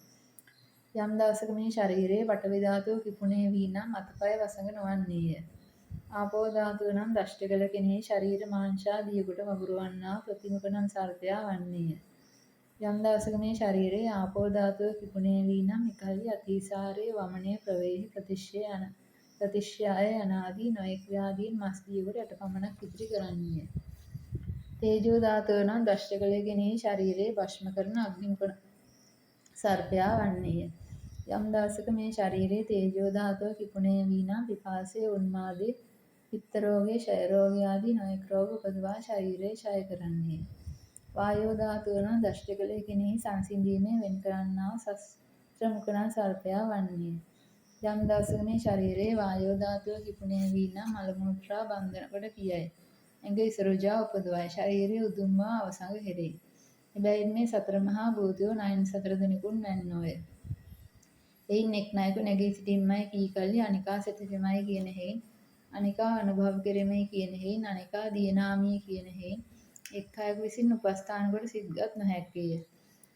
යම් දවසක මේ ශරීරයේ පඨවි ධාතුව කිපුණේ වී නම් අතපය වසඟ නොවන්නේය. ආපෝ ධාතුව නම් දෂ්ට කළ කෙනෙහි ශරීර මාංශාදියකට වගුරුවන්නා ප්‍රතිමුඛ නම් සර්පයා වන්නේය. යම් දවසක මේ ශරීරයේ ආපෝ ධාතුව කිපුණේ වී නම් එකල්හි අතිසාරයේ වමනය ප්‍රවේහි ප්‍රතිශ්‍යය යන ප්‍රතිශ්‍යාය යනාදී නොයෙක් ව්‍යාධීන් මස් දියකට යට පමණක් ඉතිරි කරන්නේය. තේජෝ ධාතුව නම් දෂ්ට කළ කෙනෙහි ශරීරයේ භස්ම කරන අග්නිමුඛ සර්පයා වන්නේය. යම් දවසක මේ ශරීරයේ තේජෝ ධාතුව කිපුණේ වී නම් පිපාසය, උන්මාදය, පිත්ත රෝගය, ක්ෂය රෝගය ආදී නොයෙක් රෝග උපදවා ශරීරය ක්ෂය කරන්නේය. වායෝ ධාතුව නම් දෂ්ට කළ කෙනෙහි සංසිඳීමේ වෙන් කරන්නා ශස්ත්‍ර මුඛ නම් සර්පයා වන්නේය. යම් දවසක මේ ශරීරයේ වායෝ ධාතුව කිපුණේ වී නම් මල මුත්‍රා බන්ධන කොට පියයි. ඇඟ ඉසරුජා උපදවයි. ශරීරය උදුම්මා අවසඟ කෙරෙයි. එබැවින් මේ සතර මහා භූතයෝ නයන් සතර දෙනෙකුන් වැන්නෝය. එයින් එක් නායකු නැගී සිටින්මයි කී කල්හි අනිකා සිටිමයි කියන හේයින්, අනිකා අනුභව කෙරෙමයි කියන හේයින්, අනිකා දියනාමිය කියන හේයින් එක් අයෙකු විසින් උපස්ථාන කොට සිත්ගත් නොහැක්කේය.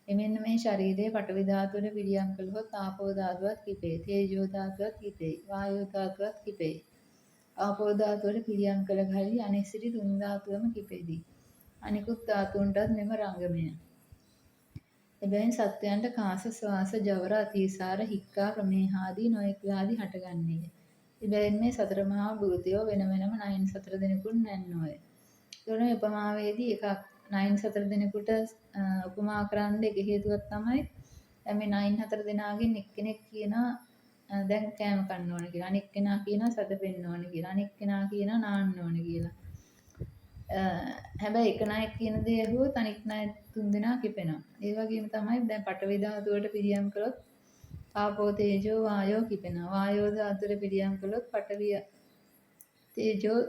එමෙන්න මේ ශරීරයේ පඨවි ධාතුවට පිළියම් කළහොත් ආපෝ ධාතුවත් කිපේ, තේජෝ ධාතුවත් කිපේ, වායෝ ධාතුවත් කිපේ. ආපෝ ධාතුවට පිළියම් කළ කල්හි අනෙක් සිටි තුන් ධාතුවම කිපෙති. අනිකුත් ධාතුන්ටත් මෙම රංගමය. එබැවින් සත්වයන්ට කාස, ශ්වාස, ජවර, අතිසාර, හික්කා, ප්‍රමේහ ආදී නොයෙක් ව්‍යාධි හටගන්නේය. එබැවින් මේ සතර මහා භූතයෝ වෙන වෙනම නයින් සතර දෙනෙකුන් වැන්නෝය. එතකොට මේ උපමාවේදී එකක් නයින් සතර දෙනෙකුට උපමා කරන්න එක හේතුවක් තමයි දැන් මේ නයින් හතර දෙනාගෙන් එක්කෙනෙක් කියනවා දැන් කෑම කන්න ඕන කියලා. අනෙක් කෙනා කියනවා සැතපෙන්න ඕන කියලා. අනෙක් කෙනා කියනවා නාන්න ඕන කියලා. හැබැයි එක ණයෙක් කියන දේ ඇහුවොත් අනෙක් ණය තුන් දෙනා කිපෙනවා. ඒ වගේම තමයි දැන් පඨවි ධාතුවට පිළියම් කළොත් ආපෝ තේජෝ වායෝ කිපෙනවා. වායෝ ධාතුවට පිළියම් කළොත් පඨවි තේජෝ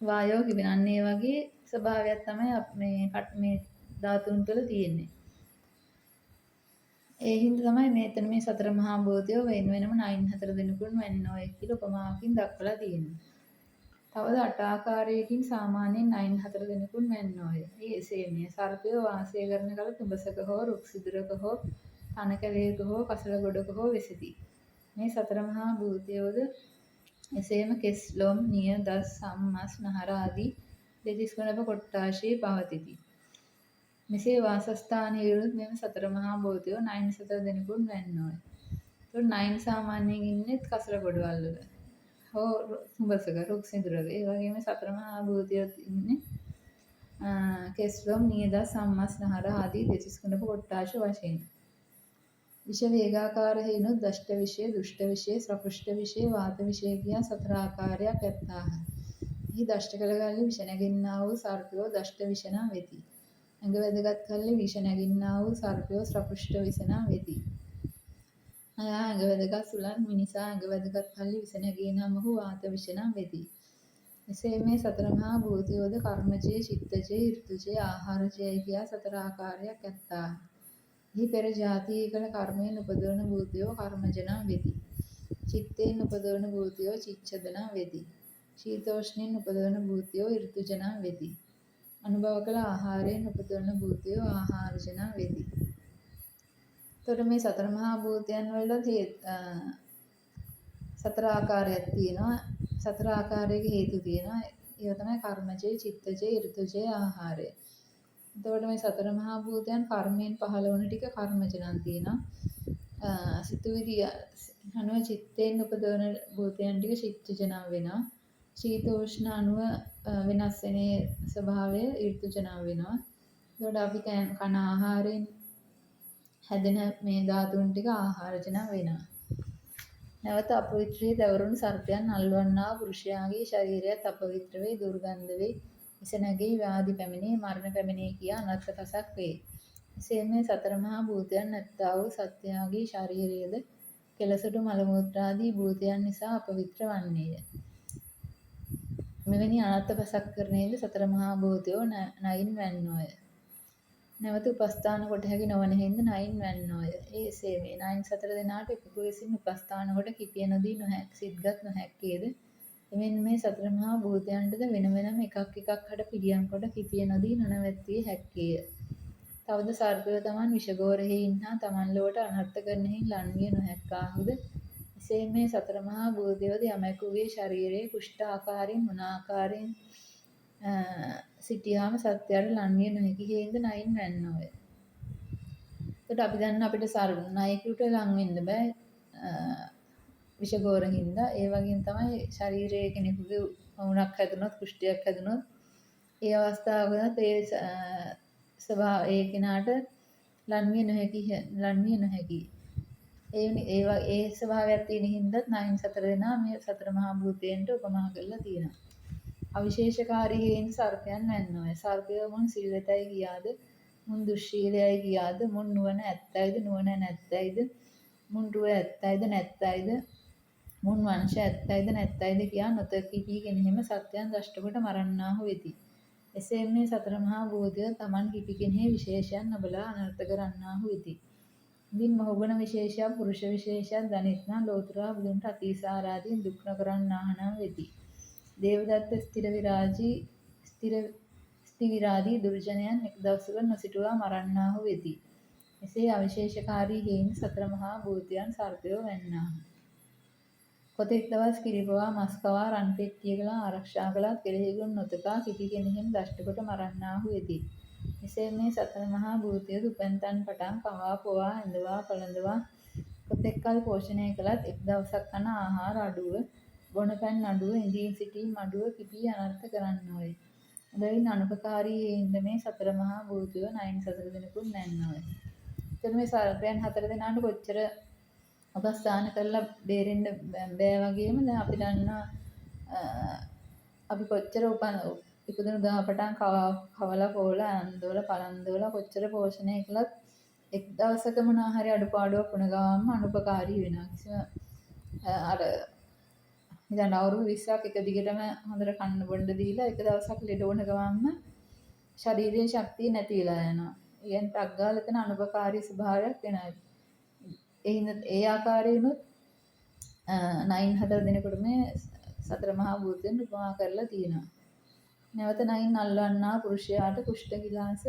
වායෝ කිපෙනවා. අන්න ඒ වගේ ස්වභාවයක් තමයි මේ මේ ධාතුන් තුළ තියෙන්නේ. ඒ හින්දා තමයි මෙතන මේ සතර මහා භූතයෝ වෙන වෙනම නයින් හතර දෙනෙකුන් වැන්නෝය කියලා උපමාවකින් දක්වලා තියෙනවා. තවද අට ආකාරයකින් සාමාන්‍යයෙන් නයින් හතර දෙනෙකුන් වැන්නෝය. ඒ එසේමය. සර්පයෝ වාසය කරන කල තුඹසක හෝ රුක් සිදුරක හෝ තන කැලයක හෝ කසල ගොඩක හෝ වෙසිති. මේ සතර මහා භූතයෝද එසේම කෙස් ලොම් නිය දස් සම් මස් නහර ආදී දෙතිස් කුණප කොට්ටාශයේ පවතිති. මෙසේ වාසස්ථානයෙහිත් මෙම සතර මහා භූතයෝ නයින් සතර දෙනෙකුන් වැන්නෝය. එතකොට නයින් සාමාන්‍යයෙන් ඉන්නෙත් කසල ගොඩවල් වල හෝ තුඹසක රුක් සිදුරක. ඒ වගේම සතර මහා භූතයෝත් ඉන්නේ කෙස් ලොම් නිය දස් සම් මස් නහර ආදී දෙතිස් කුණප කොට්ටාශ වශයෙන්. විෂ වේගාකාර හේනුත් දෂ්ට විෂය, දුෂ්ට විෂය, ශ්‍රපුෂ්ඨ විෂය, වාත විෂය කියා සතර ආකාරයක් ඇත්තාහ. එහි දෂ්ට කළ කල්හි විෂ නැගෙන්නා වූ සර්පයෝ දෂ්ට විෂ නම් වෙති. ඇඟ වැදගත් කල්හි විෂ නැගින්නා වූ සර්පයෝ ශ්‍රපුෂ්ඨ විෂ නම් වෙති. නයා ඇඟ වැදගත් සුළං මිනිසා ඇඟ වැදගත් කල්හි විෂ නැගී නම් ඔහු වාත විෂ නම් වෙති. එසේ මේ සතර මහා භූතයෝද කර්මජය, චිත්තජය, ඍතුජය, ආහාරජයයි කියා සතර ආකාරයක් ඇත්තාහ. එහි පෙර ජාතියේ කළ කර්මයෙන් උපදවන භූතයෝ කර්මජ නම් වෙති. චිත්තයෙන් උපදවන භූතයෝ චිච්ඡද නම් වෙති. ශීතෝෂ්ණයෙන් උපදවන භූතයෝ ඍතුජ නම් වෙති. අනුභව කළ ආහාරයෙන් උපදවන භූතයෝ ආහාරජ නම් වෙති. එතකොට මේ සතර මහා භූතයන් වලට සතර ආකාරයක් තියෙනවා. සතර ආකාරයක හේතු තියෙනවා. ඒවා තමයි කර්මජය, චිත්තජය, ඍතුජය, ආහාරය. එතකොට මේ සතර මහා භූතයන් කර්මයෙන් පහළ වන ටික කර්මජ නම් තියෙනවා. සිතුවිලි අනුව චිත්තයෙන් උපදවන භූතයන් ටික චිත්තජ නම් වෙනවා. ශීතෝෂ්ණ අනුව වෙනස් වෙන ස්වභාවය ඍතුජ නම් වෙනවා. එතකොට අපි කන ආහාරයෙන් හැදෙන මේ ධාතුන් ටික ආහාරජ නම් වෙනවා. නැවත අපවිත්‍රයේ තැවරුණු සර්පයන් අල්වන්නා පුරුෂයාගේ ශරීරයත් අපවිත්‍ර වේ, දුර්ගන්ධ වේ, විස නැගී ව්‍යාධි පැමිණේ, මරණ පැමිණේ කියා අනර්ථ පසක් වේ. එසේ මේ සතර මහා භූතයන් ඇත්තා වූ සත්වයාගේ ශරීරයද කෙලසොටු මල මූත්‍රාදී භූතයන් නිසා අපවිත්‍ර වන්නේය. මෙවැනි අනර්ථ පසක් කරන්නේද සතර මහා භූතයෝ නයින් වැන්නෝය. නැවත උපස්ථාන කොට හැකි නොවන හින්දා නයින් වැන්නෝය. ඒ එසේ වේ. නයින් සතර දෙනාට එකකු විසින් උපස්ථාන කොට කිපිය නොදී සිත්ගත් නොහැක්කේද එමෙන් මේ සතර මහා භූතයන්ටද වෙන වෙනම එකක් එකක් හට පිළියම් කොට කිපිය නොදී නොනැවැත්විය හැක්කේය. තවද සර්පයෝ තමන් විෂගෝර හෙයින් හා තමන් ලොවට අනර්ථ කරන හෙයින් ලන් විය නොහැක්කාහුද එසේ මේ සතර මහා භූතයෝද යමෙකුගේ ශරීරයේ කුෂ්ඨ ආකාරයෙන් මොන ආකාරයෙන් සිටියාම සත්‍යයට ලන් විය නොහැකි හේින්ද නයින් වැන්නෝය. එතකොට අපි දන්න අපිට නයෙකුට ලන් වෙන්න බෑ විෂගෝර හින්දා. ඒ වගේම තමයි ශරීරයේ කෙනෙකුගේ උණක් හැදුනොත්, කුෂ්ඨයක් හැදුනොත් ඒ අවස්ථාවකත් ඒ ස්වභාව ඒ කෙනාට ලන් විය නොහැකි ලන් විය නොහැකි. ඒ ඒ ස්වභාවයක් තියෙන හින්දාත් නයින් සතර දෙනා මේ සතර මහා භූතයන්ට උපමා කරලා තියෙනවා. අවිශේෂකාරී හේයින් සර්පයන් වැන්නෝය. සර්පයෝ මුන් සිල්වතයි කියාද, මුන් දුෂ්ශීලයයි කියාද, මුන් නුවණ ඇත්තයිද නුවණ නැත්තයිද, මුන් රුව ඇත්තයිද නැත්තයිද, මුන් වංශ ඇත්තයිද නැත්තයිද කියා නොතකිපී කෙනෙහිම සත්‍යයන් දෂ්ට කොට මරන්නාහු වෙති. එසේ මේ සතර මහා භූතය තමන් කිපි කෙනෙහි විශේෂයන් නොබලා අනර්ථ කරන්නාහු වෙති. ඉදින් මොහුගුණ විශේෂයක් පුරුෂ විශේෂයක් දනිත් නම් ලෝතුරා බුදුන්ට අතිසාරාදීන් දුක් නොකරන්නාහ නම් වෙති. දේවදත්ත ස්ථිර විරාජී ස්ථිර ස්ථිවිරාදී දුර්ජනයන් එක් දවසක නොසිටුවා මරන්නාහු වෙති. එසේ අවිශේෂකාරී හේයින් සතර මහා භූතයන් සර්පයෝ වැන්නාහ. කොතෙක් දවස් කිරිපවා මස් කවා රන් පෙට්ටිය කළා ආරක්ෂා කළත් කෙලෙහිගුණ නොතකා කිපි කෙනෙහිම දෂ්ට කොට මරන්නාහු වෙති. මෙසේ මේ සතර මහා භූතයද උපන් තන් පටන් කවා පොවා ඇඳවා පළඳවා කොතෙක් කල් පෝෂණය කළත් එක් දවසක් කන ආහාර අඩුව, බොන පැන් අඩුව, ඉඳීම් සිටීම් අඩුව කිපී අනර්ථ කරන්නෝය. එබැවින් අනුපකාරී හේයින්ද මේ සතර මහා භූතයෝ නයින් සතර දෙනෙකුන් වැන්නෝය. එතකොට මේ සර්පයන් හතර දෙනාට කොච්චර උපස්ථාන කරලා බේරෙන්න බෑ වගේම දැන් අපි දන්නවා අපි කොච්චර ඉපදුණු දා පටන් කවලා පොවලා අන්දවලා පලන්දවලා කොච්චර පෝෂණය කළත් එක් දවසක මොනවා හරි අඩුපාඩුවක් වුණ ගමන්ම අනුපකාරී වෙනවා. කිසිම අර හිතන්න අවුරුදු 20ක් එක දිගටම හොඳට කන්න බොන්න දීලා එක දවසක් ලෙඩ වුණ ගමන්ම ශරීරයේ ශක්තිය නැති වෙලා යනවා. ඒ කියන්නේ ටක් ගාලා එතන අනුපකාරී ස්වභාවයක් වෙනවා. ඒ හින්දා ඒ ආකාරයෙන්ුත් නයින් හතර දෙනෙකුට මේ සතර මහා භූතයන් උපමා කරලා තියෙනවා. නැවත නයින් අල්වන්නා පුරුෂයාට කුෂ්ඨ ගිලාස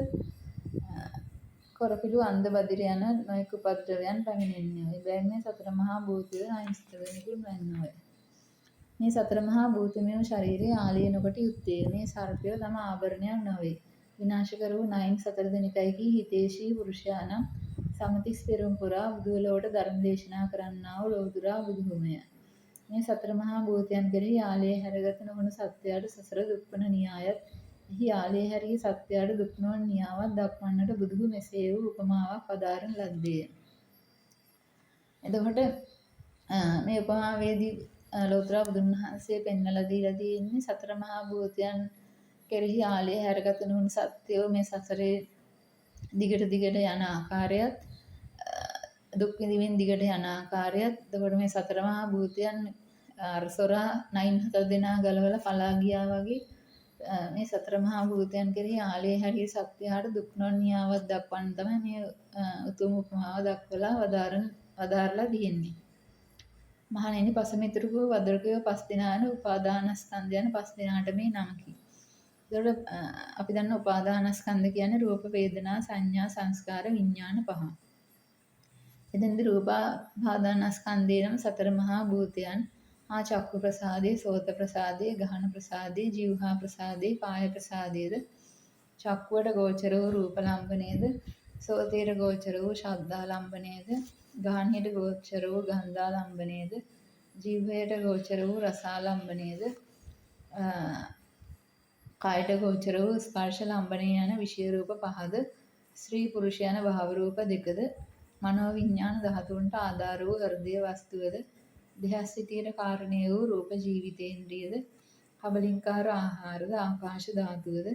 කොරපිලු අන්ධ බදිර යන නොයෙක් උපද්‍රවයන් පැමිණෙන්නේ. එබැවින් මේ සතර මහා භූතය නයින් සතර දෙනෙකුන් වැන්නෝය. මේ සතර මහා භූතමය ශරීරයේ ආලය නොකොට යුත්තේ. මේ සර්පය තම ආභරණයක් නොවේ. විනාශ කර වූ නයින් සතර දෙනෙකයි කී හිතේශී පුරුෂයා නම් සමතිස් පෙරුම් පුරා බුදුලොවට ධර්ම දේශනා කරන්නා වූ ලෝතුරා බුදුහුමය. මේ සතර මහා භූතයන් කෙරෙහි ආලය හැරගත නොවන සත්වයාට සසර දුක්වන න්‍යායත්, එහි ආලය හැරී සත්වයාට දුක් නොවන න්‍යාවත් දක්වන්නට බුදුහු මෙසේ වූ උපමාවක් වදාරන ලද්දේය. එතකොට මේ උපමාවේදී ලෝතර බුදුන් වහන්සේ පෙන්වලා දීලා තියෙන්නේ සතර මහා භූතයන් කෙරෙහි ආලය හැරගත නොවන සත්වයෝ මේ සසරේ දිගට දිගට යන ආකාරයත්, දුක් විඳින්මින් දිගට යන ආකාරයත්, එතකොට මේ සතර මහා භූතයන් අර සොරා නයින් හතර දෙනා ගලවලා පලා ගියා වගේ මේ සතර මහා භූතයන් කෙරෙහි ආලය හැරී සත්‍යයට දුක් නොවන න්‍යාවක් දක්වන්න තමයි මේ උතුම් උපමාව දක්වලා වදාරලා තියෙන්නේ. මහණෙනි, පසමිතුරුකෝ වදරකයෝ පස් දෙනා යන උපාදානස්කන්ධ යන පස් දෙනාට මේ නමකි. එතකොට අපි දන්න උපාදානස්කන්ධ කියන්නේ රූප, වේදනා, සංඥා, සංස්කාර, විඥාන පහ. එතෙන්දී රූපාදානස්කන්ධය නම් සතර මහා භූතයන් ආ චක්කු ප්‍රසාදේ, සෝත ප්‍රසාදේ, ගහන ප්‍රසාදේ, ජීවහා ප්‍රසාදේ, කාය ප්‍රසාදේද, චක්කුවට ගෝචර වූ රූප ලම්බනේද, සෝතේට ගෝචර වූ ශබ්දාලම්බනේද, ගාහණයට ගෝචර වූ ගන්ධාලම්බනේද, ජීවහයට ගෝචර වූ රසාලම්බනේද, කායට ගෝචර වූ ස්පර්ශ ලම්බනය යන විෂය රූප පහද, ස්ත්‍රී පුරුෂ යන භාව රූප දෙකද, මනෝ විඥාන ධාතුන්ට ආධාර වූ හෘදය වස්තුවද, දෙහස් සිටියට කාරණය වූ රූප ජීවිතේන්ද්‍රියද, කබලින්කාර ආහාරද, ආකාශ ධාතුවද,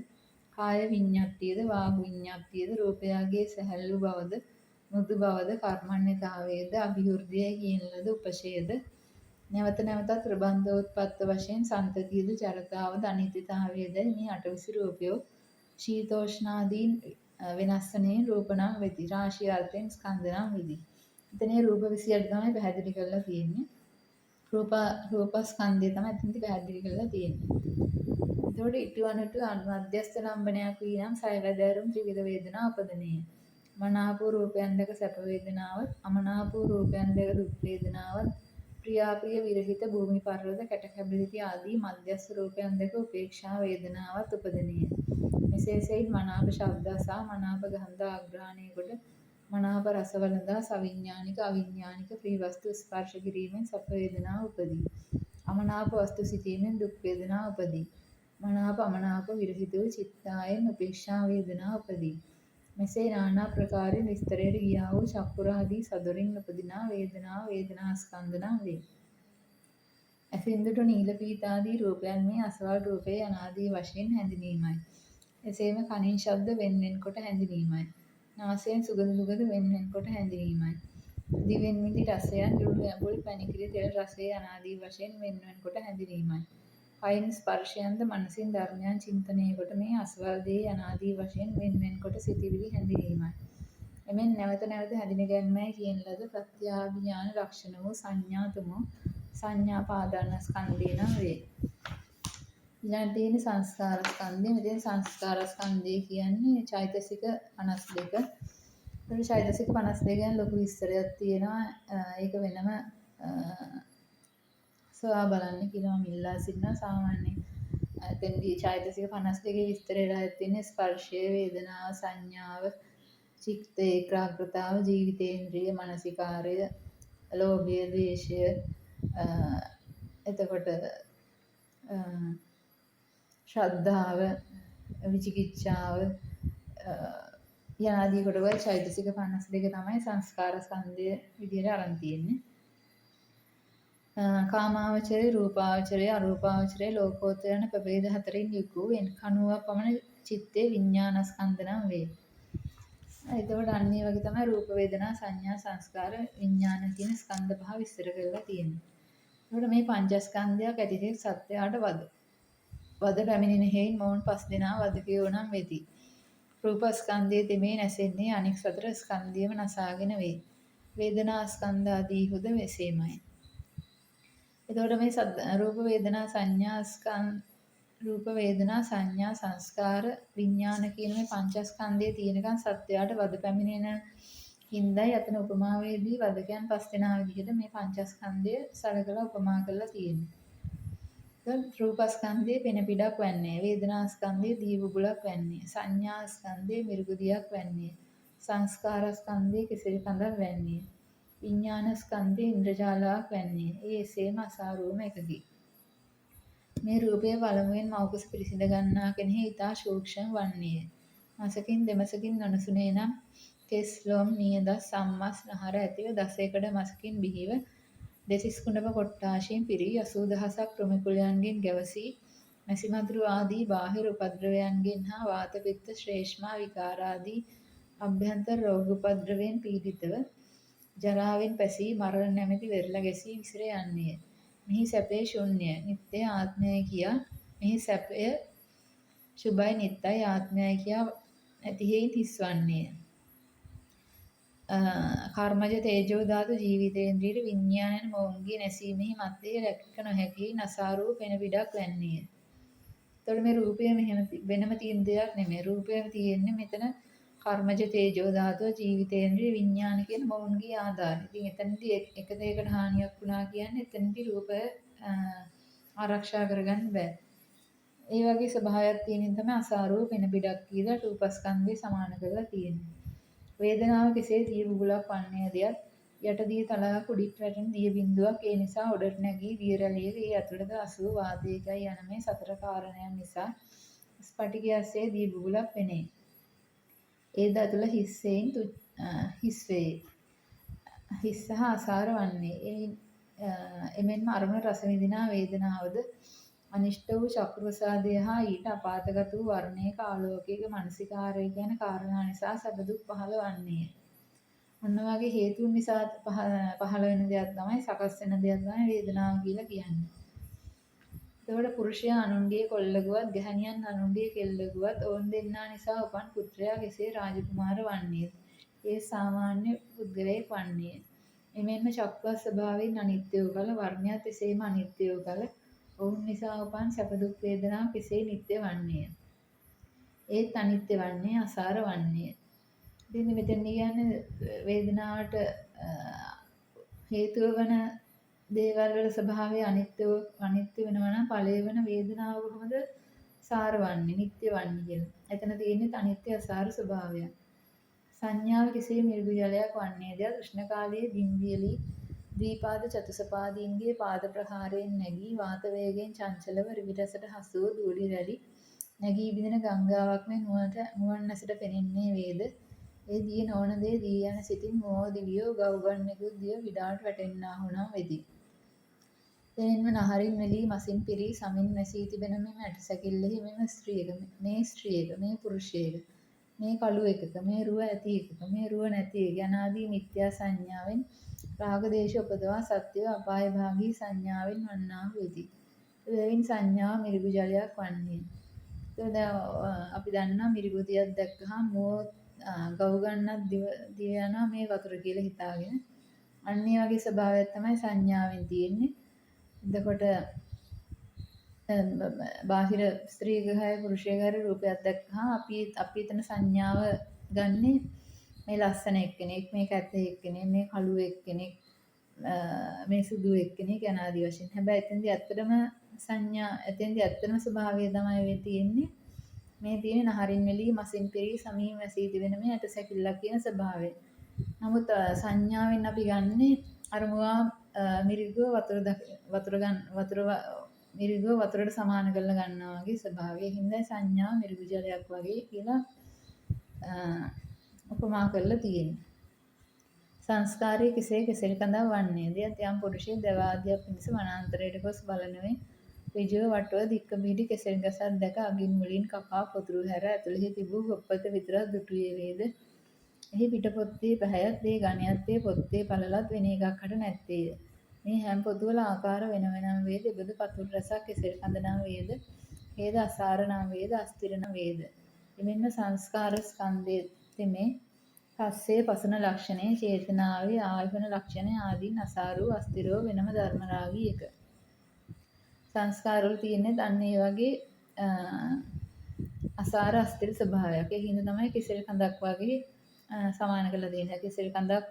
කාය විඤ්ඤාතියද, වාග් විඤ්ඤාතියද, රූපයාගේ සැහැල්ලු බවද, මෘදු බවද, කර්මණ්‍යතාවයද, අභිවෘද්ධියයි කියන ලද උපශයද, නැවත නැවතත් ප්‍රබන්ධෝත්පත්ත වශයෙන් සන්තතියද, ජරතාවද, අනිත්‍යතාවයදයි මේ අටවිසි රූපයෝ ශීතෝෂ්ණාදීන් වෙනස් වනේ රූප නම් වෙති. රාශි අර්ථයෙන් ස්කන්ධ නම් වෙති. එතන රූප 28 තමයි පැහැදිලි කරලා තියෙන්නේ. රූපස්කන්ධය තමයි එතනදි පැහැදිලි කරලා තියෙන්නේ. එතකොට ඉටු අනුටු මධ්‍යස්ථ ලම්බනයක් වී නම් සයවැදෑරුම් ත්‍රිවිධ වේදනා උපදනේය. මනාප වූ රූපයන් දැක සැප වේදනාවත්, අමනාප වූ රූපයන් දැක දුක් වේදනාවත්, ප්‍රියාප්‍රිය විරහිත භූමි පර්වත කැට කැබලිති ආදී මධ්‍යස්ථ රූපයන් දැක උපේක්ෂා වේදනාවත් උපදනේය. මෙසේ සෙයින් මනාප ශබ්ද සහ මනාප ගන්ධ ආග්‍රහණය කොට මනාප රස වළඳා සවිඥානික අවිඥානික ප්‍රිය වස්තු ස්පර්ශ කිරීමෙන් සැප වේදනා උපදී. අමනාප වස්තු සිතීමෙන් දුක් වේදනා උපදී. මනාප අමනාප විරහිත වූ චිත්තායෙන් උපේක්ෂා වේදනා උපදී. මෙසේ නානා ප්‍රකාරයෙන් විස්තරයට ගියා වූ චක්කුරාදී සදොරින් උපදිනා වේදනාව වේදනා ස්කන්ධ නම් වේ. ඇසින් දුටු නීල පීතාදී රූපයන් මේ අසවල් රූපය යනාදී වශයෙන් හැඳිනීමයි. එසේම කනින් ශබ්ද වෙන් වෙන්කොට හැඳිනීමයි. නාසයෙන් සුගඳ දුගඳ වෙන් වෙන්කොට හැඳිනීමයි. දිවෙන් විඳි රසයන් ලුණු ඇඹුල් පැණිකිරි තෙල් රසය යනාදී වශයෙන් වෙන් වෙන්කොට හැඳිනීමයි. කයින් ස්පර්ශයන්ද මනසින් ධර්මයන් චින්තනය කොට මේ අසවල් දේ යනාදී වශයෙන් වෙන් වෙන්කොට සිතිවිලි හැඳිනීමයි. එමෙන් නැවත නැවත හැඳින ගැනීමයි කියන ලද ප්‍රත්‍යාභිඥාන ලක්ෂණ වූ සංඥා තුමු සංඥා පාදානස්කන්ධය නම් වේ. ඊළඟට තියෙන සංස්කාර ස්කන්ධය. මෙතන සංස්කාර ස්කන්ධය කියන්නේ චෛතසික 52. ඒතකොට චෛතසික 52 ගැන ලොකු විස්තරයක් තියෙනවා. ඒක වෙනම සොයා බලන්න කියලා මම ඉල්ලා සිටිනවා. සාමාන්‍යයෙන් එතෙන්දී චෛතසික 52 විස්තර වෙලා තියෙන්නේ ස්පර්ශය, වේදනාව, සංඥාව, චිත්ත ඒකාග්‍රතාව, ජීවිතේන්ද්‍රිය, මනසිකාරය, ලෝභය, ද්වේෂය, එතකොට ශ්‍රද්ධාව, විචිකිච්ඡාව යනාදී කොටවල් චෛතසික 52 තමයි සංස්කාර ස්කන්ධය විදිහට අරන් තියෙන්නේ. කාමාවචරය, රූපාවචරය, අරූපාවචරය, ලෝකෝත්තර යන ප්‍රභේද හතරෙන් යුක් වූ එන් කණුවක් පමණ චිත්තේ විඥානස්කන්ධ නම් වේ. එතකොට අන්න ඒ වගේ තමයි රූප, වේදනා, සංඥා, සංස්කාර, විඥාන කියන ස්කන්ධ පහ විස්තර කරලා තියෙන්නේ. එතකොට මේ පංචස්කන්ධයක් ඇතිතෙක් සත්‍යයට වද වද පැමිණෙන හේයින් මොවුන් පස් දෙනා වදකයෝ නම් වෙති. රූපස්කන්ධයේ තෙමේ නැසෙන්නේ අනෙක් සතර ස්කන්ධයම නසාගෙන වේ. වේදනා ස්කන්ධ ආදීහුද මෙසේමයි. එතකොට මේ රූප, වේදනා, සංඥා, ස්කන්ධ, රූප, වේදනා, සංඥා, සංස්කාර, විඥාන කියන මේ පංචස්කන්ධයේ තියෙනකන් සත්‍යයට වද පැමිණෙන හින්දායි අතන උපමාවේදී වදකයන් පස් දෙනා විදිහට මේ පංචස්කන්ධය සලකලා උපමා කරලා තියෙන්නේ. රූපස්කන්ධයේ පෙන පිටක් වන්නේ, වේදනාස්කන්ධයේ දී බුබුලක් වන්නේ, සංඥාස්කන්ධයේ මිරිගු දියක් වන්නේ, සංස්කාරස්කන්ධයේ කෙසෙල් කඳක් වන්නේ, විඥානස්කන්ධයේ ඉන්ද්‍රජාලාවක් වන්නේ. ඒ එසේම අසාරුවම එකකි. මේ රූපය පළමුවෙන් මව්කුස පිරිසිඳ ගන්නා කෙනෙහි ඊතා සූක්ෂම වන්නේය. මසකින් දෙමසකින් නොනසුනේ නම් කෙස් ලොම් නියදස් සම්මස් නහර ඇතිව දස එකඩ මසකින් බිහිව දෙසිස් කුණප කොට්ටාශයෙන් පිරී 80,000ක් කෘමිකුලයන්ගෙන් ගැවසී මැසිමදුරු ආදී බාහිර උපද්‍රවයන්ගෙන් හා වාත, පිත්ත, ශ්ලේෂ්මා විකාරාදී අභ්‍යන්තර රෝග උපද්‍රවයෙන් පීඩිතව ජරාවෙන් පැසී මරණ නැමැති වෙරළ ගැසී විසිර යන්නේය. මෙහි සැපය ශුන්‍යය, නිට්ටය ආත්මයයි කියා, මෙහි සැපය සුභයි නිට්ටයයි ආත්මයයි කියා නැති හේයින් හිස්වන්නේය. කර්මජ තේජෝ ධාතු ජීවිතේන්ද්‍රියට විඥාන යන මොවුන්ගේ නැසීමෙහි මැත්තේ රැක නොහැකි නසාරූ පෙන පිටක් වැන්නේය. එතකොට මේ රූපය මෙහෙම වෙනම තියෙන දෙයක් නෙමෙයි. රූපයම තියෙන්නේ මෙතන කර්මජ තේජෝ ධාතුව ජීවිතේන්ද්‍රිය විඥාන කියන මොවුන්ගේ ආධාරය. ඉතින් එතනදී එක දෙයකට හානියක් වුණා කියන්නේ එතනදී රූපය ආරක්ෂා කරගන්න බෑ. ඒ වගේ ස්වභාවයක් තියෙනින් තමයි අසාරූ පෙන පිටක් කියලා රූපස්කන්ධය සමාන කරලා තියෙන්නේ. වේදනාව කෙසේ දිය බුබුලක් වන්නේ දෙයක් යට දිය තලාවක උඩින් වැටෙන දිය බිඳුවක්, ඒ නිසා උඩට නැගී දිය රැළියක ඒ ඇතුළත අසුව වාතයකයි යන මේ සතර කාරණයන් නිසා ස්ෆටිකයසේ දිය බුබුලක් වෙනේ. ඒද ඇතුළ හිස්සෙන් හිස් වේ. හිස් සහ අසාර වන්නේ. එමෙන්ම අරමුණ රස විඳිනා වේදනාවද අනිෂ්ට වූ චක්කු ප්‍රසාදය හා ඊට අපාතගත වූ වර්ණයක ආලෝකයක මනසිකාරයක යන කාරණා නිසා සැප දුක් පහළ වන්නේය. ඔන්න වගේ හේතුන් නිසා පහළ වෙන දෙයක් තමයි, සකස් වෙන දෙයක් තමයි වේදනාව කියලා කියන්නේ. එතකොට පුරුෂයා අනුන්ගේ කොල්ලකුවත් ගැහණියන් අනුන්ගේ කෙල්ලකුවත් ඔවුන් දෙන්නා නිසා උපන් පුත්‍රයා කෙසේ රාජකුමාර වන්නේද? ඒ සාමාන්‍ය පුද්ගලයෙක් වන්නේය. එමෙන්ම චක්කුවත් ස්වභාවයෙන් අනිත්‍ය වූ කල, වර්ණයත් එසේම අනිත්‍ය වූ කල, ඔවුන් නිසා උපන් සැප දුක් වේදනා කෙසේ නිට්ටය වන්නේය? ඒත් අනිත්‍ය වන්නේ, අසාර වන්නේය. ඉතින් මෙතන කියන්නේ වේදනාවට හේතුව වන දේවල් වල ස්වභාවය අනිත්‍ය වෙනවා නම් ඵලය වන වේදනාව කොහොමද සාර වන්නේ, නිට්ටය වන්නේ කියලා. එතන තියෙන්නේ අනිත්‍ය අසාර ස්වභාවය. සංඥාව කෙසේ මිරිගු ජලයක් වන්නේද? උෂ්ණ කාලයේ බිම්බියලි ද්විපාද චතුසපාදීන්ගේ පාද ප්‍රහාරයෙන් නැගී වාත වේගයෙන් චංචලව රිවිරසට හසු වූ ධූලි රැලි නැගී බිඳෙන ගංගාවක් මෙන් මුවන් ඇසට පෙනෙන්නේ වේද? ඒ දිය නොවන දේ දී යන සිතින් මුවෝ දිවියෝ ගව් ගන්නෙකුත් දිය විඩාට වැටෙන්නාහු නම් වෙති. එමෙන්ම නහරින් වෙලී මසින් පිරී සමින් වැසී තිබෙන මෙම ඇටසැකිල්ලෙහි මෙම ස්ත්‍රියක, මේ ස්ත්‍රියක, මේ පුරුෂයෙක්, මේ කළු එකක, මේ රුව ඇති එකක, මේ රුව නැති එක යනාදී මිත්‍යා සංඥාවෙන් රාග දේශ උපදවා සත්‍යව අපාය භාගී සංඥාවෙන් වන්නාහු වෙති. එබැවින් සංඥාව මිරිගු ජලයක් වන්නේ. එතකොට දැන් අපි දන්නවා මිරිගු දියක් දැක්කහම මුවෝ ගව් ගන්නත් දිව යනවා මේ වතුර කියලා හිතාගෙන. අන්න ඒ වගේ ස්වභාවයක් තමයි සංඥාවෙන් තියෙන්නේ. එතකොට බාහිර ස්ත්‍රීක හරි පුරුෂයෙක් හරි රූපයක් දැක්කහම අපි අපි එතන සංඥාව ගන්නේ මේ ලස්සන එක්කෙනෙක්, මේ කැත එක්කෙනෙක්, මේ කළු එක්කෙනෙක්, මේ සුදු එක්කෙනෙක් යන ආදී වශයෙන්. හැබැයි එතනදී ඇත්තටම සංඥා එතෙන්දී ඇත්තම ස්වභාවය තමයි වෙ තියෙන්නේ. මේ තියෙන නහරින් වෙලී මසින් පිරී සමීම වැසී තිබෙන මේ ඇට සැකිල්ලක් කියන ස්වභාවය. නමුත් සංඥාවෙන් අපි ගන්නේ අර මුවා මිරිගුව වතුර වතුර ගන්න වතුර මිරිගුව වතුරට සමාන කරලා ගන්නවා වගේ ස්වභාවය. ඒ හින්දා සංඥා මිරිගු ජලයක් වගේ කියලා උපමා කරලා තියෙන්නේ. සංස්කාරයේ කෙසේ කෙසෙල් කඳක් වන්නේද? යත් යම් පුරුෂයෙක් දැව ආදියක් පිණිස වනාන්තරයට ගොස් බලනවේ ඍජුව වටුව දික්ක පිහිටි කෙසෙල් ගසක් දැක අගින් මුලින් කපා පොතුරු හැර ඇතුළෙහි තිබූ ගොප්පත විතරක් දුටුවේ වේද? එහි පිටපොත්තේ පැහැයත් ඒ ඝණයත් ඒ පොත්තේ පළලත් වෙන එකක් හට නැත්තේය. මේ හැම පොතුවල ආකාර වෙන වෙනම වේද? එබඳු පතුරු රැසක් කෙසෙල් කඳ නම් වේද? හේද අසාර නම් වේද? අස්තිර නම් වේද? එමෙන්ම සංස්කාර ස්කන්ධය තෙමේ පස්සේ පසුන ලක්ෂණය, චේතනාවේ ආයවන ලක්ෂණය ආදීන් අසාර වූ අස්තිර වූ වෙනම ධර්ම රාගී එක. සංස්කාර වල තියෙන්නේ අන්න ඒ වගේ අසාර අස්තිර ස්වභාවයක්. ඒ හින්දා තමයි කෙසෙල් කඳක් වගේ සමාන කරලා තියෙන්නේ. කෙසෙල් කඳක්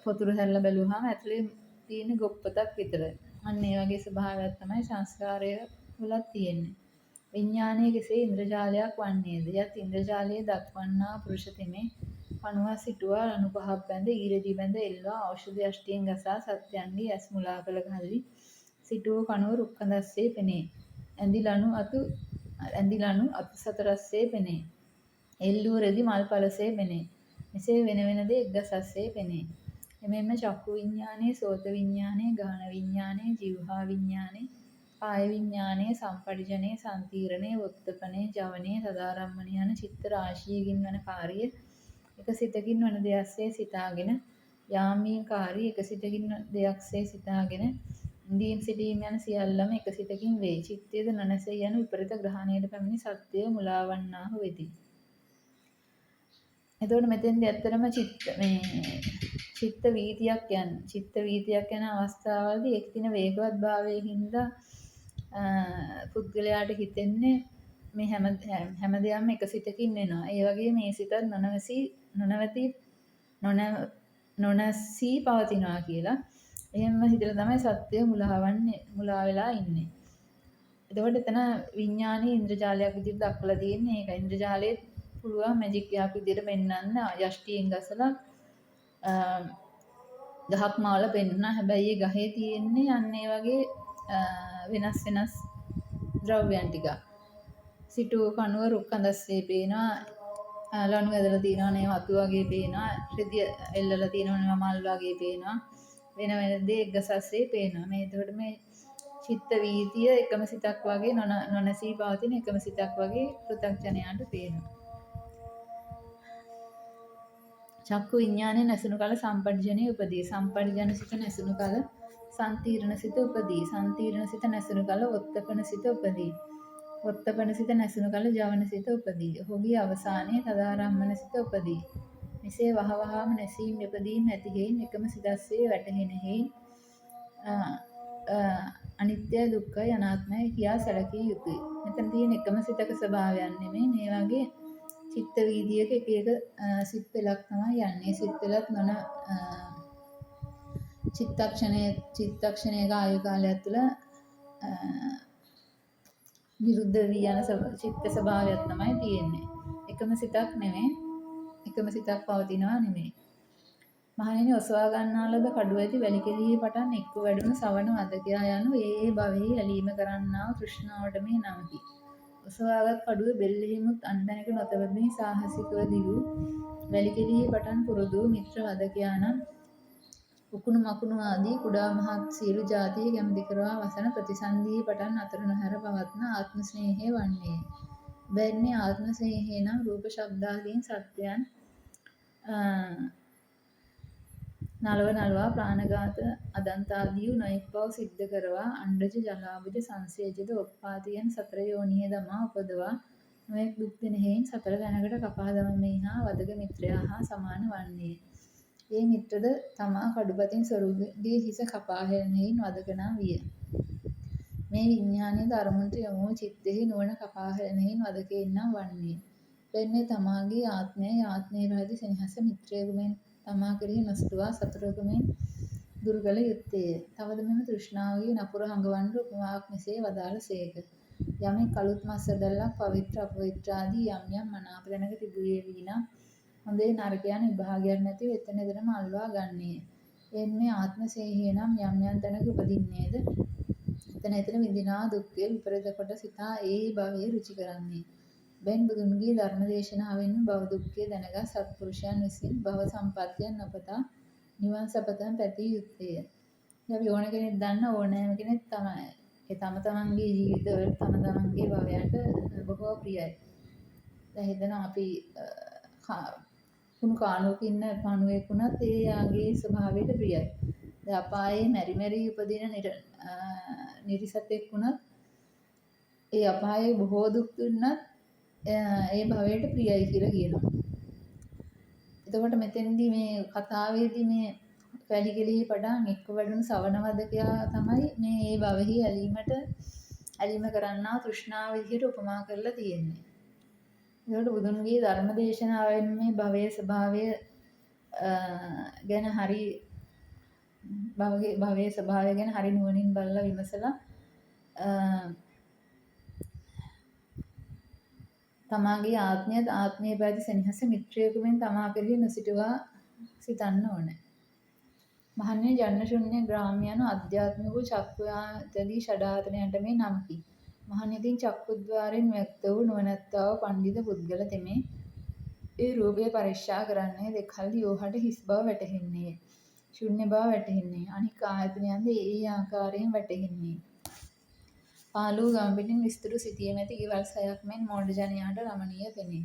පොතුරු හැරලා බැලුවාම ඇතුලේ තියෙන ගොප්පතක් විතරයි. අන්න ඒ වගේ ස්වභාවයක් තමයි සංස්කාරය වලත් තියෙන්නේ. විඥානයේ කෙසේ ඉන්ද්‍රජාලයක් වන්නේද? යත් ඉන්ද්‍රජාලයේ දක්වන්නා පුරුෂ තෙමේ පණුවා සිටුවා ලනු පහක් බැඳ ඊරදි බැඳ එල්වා ඖෂධ යෂ්ටියෙන් ගසා සත්‍යයන්ගේ ඇස් මුලා කළ කල්හි සිටුව කණුව රුක්කඳස්සේ පෙනේ. ඇඳි ලනු අතු සතරස්සේ පෙනේ. එල්ලූ රෙදි මල් පලසේ පෙනේ. මෙසේ වෙන වෙන දේ එක් ගසස්සේ පෙනේ. එමෙන්ම චක්කු විඥානයේ, සෝත විඥානයේ, ගාන විඥානයේ, ජීවහා විඥානයේ, කාය විඥානයේ, සම්පටිජනයේ, සම්තීරණයේ, වොත්තපනයේ, ජවනයේ, සදාරම්මණය යන චිත්ත රාශියකින් වන කාර්ය එක සිතකින් වන දෙයක්සේ සිතාගෙන යාමීම් කාර්ය එක සිතකින් දෙයක්සේ සිතාගෙන ඉඳීම් සිටීම් යන සියල්ලම එක සිතකින් වේ. චිත්තයද නොනැසී යන විපරිත ග්‍රහණයට පැමිණි සත්‍යය මුලාවන්නාහු වෙති. එතකොට මෙතෙන්දී ඇත්තටම චිත්ත වීතියක් යන චිත්ත වීතියක් යන අවස්ථාවලදී ඒක තියෙන වේගවත් භාවයෙන් හින්දා පුද්ගලයාට හිතෙන්නේ මේ හැම දෙයක්ම එක සිතකින් වෙනවා. ඒ වගේ මේ සිතත් නොනැසී පවතිනවා කියලා. එහෙම හිතලා තමයි සත්‍යය මුලා වෙලා ඉන්නේ. එතකොට එතන විඥානයේ ඉන්ද්‍රජාලයක් විදිහට දක්වලා තියෙන්නේ ඒක. ඉන්ද්‍රජාලයේ පුළුවන් මැජික් එකක් විදිහට පෙන්වන්න යෂ්ටියෙන් ගසලා ගහක් මවලා පෙන්වනවා. හැබැයි ඒ ගහේ තියෙන්නේ අන්න ඒ වගේ වෙනස් වෙනස් ද්‍රව්‍යයන් ටිකක්. සිටුව කණුව රුක් කඳස්සේ පේනවා. ලණු ඇදලා තියෙනවා නේ වතු වගේ පේනවා. රෙදි එල්ලලා තියෙනවා නේ මල් වගේ පේනවා. වෙන වෙන දේ එක් ගසස්සේ පේනවා. මේ එතකොට මේ චිත්ත වීතිය එකම සිතක් වගේ නොනැසී පවතින එකම සිතක් වගේ පෘථග්ජනයාට පේනවා. චක්කු විඥානය නැසුණු කල සම්පටිජනය උපදී. සම්පටිජන සිත නැසුණු කල සම්තීරණ සිත උපදී. සම්තීරණ සිත නැසුණු කල ඔත්තපන සිත උපදී. ඔත්තපන සිත නැසුණු කල ජවන සිත උපදී. ඔහුගේ අවසානයේ තදාරම්මන සිත උපදී. මෙසේ වහවහාම නැසීම් ඉපදීම් ඇති හේයින් එකම සිතස්සේ වැටහෙන හේයින් අනිත්‍යයි දුක්ඛයි අනාත්මයි කියා සැලකිය යුතුය. මෙතන තියෙන එකම සිතක ස්වභාවයක් නෙමෙයි, මේ වගේ චිත්ත වීදියක එක එක සිත් පෙළක් තමයි යන්නේ. සිත් පෙළත් නොන චිත්තක්ෂණයක ආයු කාලයක් තුළ නිරුද්ධ වී යන චිත්ත ස්වභාවයක් තමයි තියෙන්නේ. එකම සිතක් නෙමෙයි, එකම සිතක් පවතිනවා නෙමෙයි. මහණෙනි, ඔසවා ගන්නා ලද කඩුව ඇති වැලි කෙලිහි පටන් එක්ව වැඩුණු සවන වදකයා යනු ඒ ඒ භවෙහි ඇලීම කරන්නා වූ තෘෂ්ණාවට මේ නමකි. ඔසවාගත් කඩුව බෙල්ලෙහිමුත් අන් තැනක නොතබමින් සාහසිකව දිවූ වැලි කෙලිහි පටන් පුරුදු වූ මිත්‍ර වදකයා නම් උකුණු මකුණු ආදී කුඩා මහත් සියලු ජාතීහි කැමැති කරවා වසන ප්‍රතිසන්දිහි පටන් අතර නොහැර පවත්න ආත්ම ස්නේහය වන්නේය. බැන්නේ ආත්ම ස්නේහය නම් රූප ශබ්දාදීන් සත්‍යයන් නලව නලවා ප්‍රාණඝාත අදන්තාදී වූ නොයෙක් පව් සිද්ධ කරවා අණ්ඩජ ජලාබජ සංසේජද ඔප්පාති යන සතර යෝනිය දමා උපදවා නොයෙක් දුක් දෙන හේයින් සතර තැනකට කපා දමමින් හා වදක මිත්‍රයා හා සමාන වන්නේය. ඒ මිත්‍රද තමා කඩුපතින් සොරුගේ හිස කපා හෙළන හේයින් වදකනා විය. මේ විඥානයේද අරමුණට යොමු වූ චිත්තෙහි නුවණ කපා හෙළන හේයින් වදකෙන් නම් වන්නේය. වෙන්නේ තමාගේ ආත්මයයි ආත්මයේ පැවති සෙනෙහස මිත්‍රයෙකු මෙන් තමා කෙරෙහි නොසිතුවා සතුරෙකු මෙන් දුරු කළ යුත්තේය. තවද මෙම තෘෂ්ණාවගේ නපුර හඟවන්නට උපමාවක් මෙසේ වදාළ සේක. යමෙක් අලුත් මස් ඇදල්ලක් පවිත්‍ර අපවිත්‍ර ආදී යම් යම් මනාප තැනක තිබුයේ වී නම් හොඳේ නරක යන විභාගයක් නැතිව එතන එතනම අල්වා ගන්නේය. එයින් මේ ආත්ම සේහිය නම් යම් යම් තැනක උපදින්නේද එතන එතන විඳිනා දුක්ඛය විපරිත කොට සිතා ඒ භවයේ රුචි කරන්නේ. බැන් බුදුන්ගේ ධර්ම දේශනාවෙන්ම භව දුක්ඛය දැනගත් සත්පුරුෂයන් විසින් භව සම්පත්තියන් නොපතා නිවන් සපතම පැතිය යුත්තේය. අපි ඕන කෙනෙක් දන්න ඕනෑම කෙනෙක් තමයි ඒ තම තමන්ගේ ජීවිතවල තම තමන්ගේ භවයන්ට බොහෝ ප්‍රියයි. දැන් හිතනවා අපි කුණු කානුවක ඉන්න පණුවෙක් වුණත් ඒ යාගේ ස්වභාවයට ප්‍රියයි. දැන් අපායේ මැරි මැරි උපදින නිරිසතෙක් වුණත් ඒ අපායේ බොහෝ දුක් දුන්නත් ඒ භවයට ප්‍රියයි කියලා කියනවා. එතකොට මෙතෙන්දී මේ කතාවේදී මේ වැලි කෙළෙහි පටන් එක්ව වැඩුණු සවන වදකයා තමයි මේ ඒ භවෙහි ඇලීම කරන්නා තෘෂ්ණාව විදිහට උපමා කරලා තියෙන්නේ. එතකොට බුදුන්ගේ ධර්ම දේශනාවෙන් මේ භවයේ ස්වභාවය ගැන හරි භවයේ ස්වභාවය ගැන හරි නුවණින් බලලා විමසලා තමාගේ ආත්මයත් ආත්මයේ පැවති සෙනෙහස මිත්‍රයෙකු මෙන් තමා කෙරෙහි නොසිටුවා සිතන්න ඕනේ. මහන්නේ ජන්න ශුන්‍ය ග්‍රාම්‍ය යනු අධ්‍යාත්මික වූ චක්ඛුආදී ෂඩායතනයන්ට මේ නමකි. මහණෙනි, ඉතින් චක්ඛුද්වාරයෙන් ව්‍යක්ත වූ නුවණැත්තා වූ පණ්ඩිත පුද්ගල තෙමේ ඒ රූපය පරික්ෂා කරන්නේ දෙකල්හි ඕහට හිස් බව වැටහෙන්නේය. ශුන්‍ය බව වැටහෙන්නේ. අනික් ආයතනයන්ද ඒ ඒ ආකාරයෙන් වැටහෙන්නේ. පාළු ගම පිටින් විස්තුරු සිටියම ඇති ගෙවල් සයක් මෙන් මෝඩ ජනයාට රමණීය පෙනේ.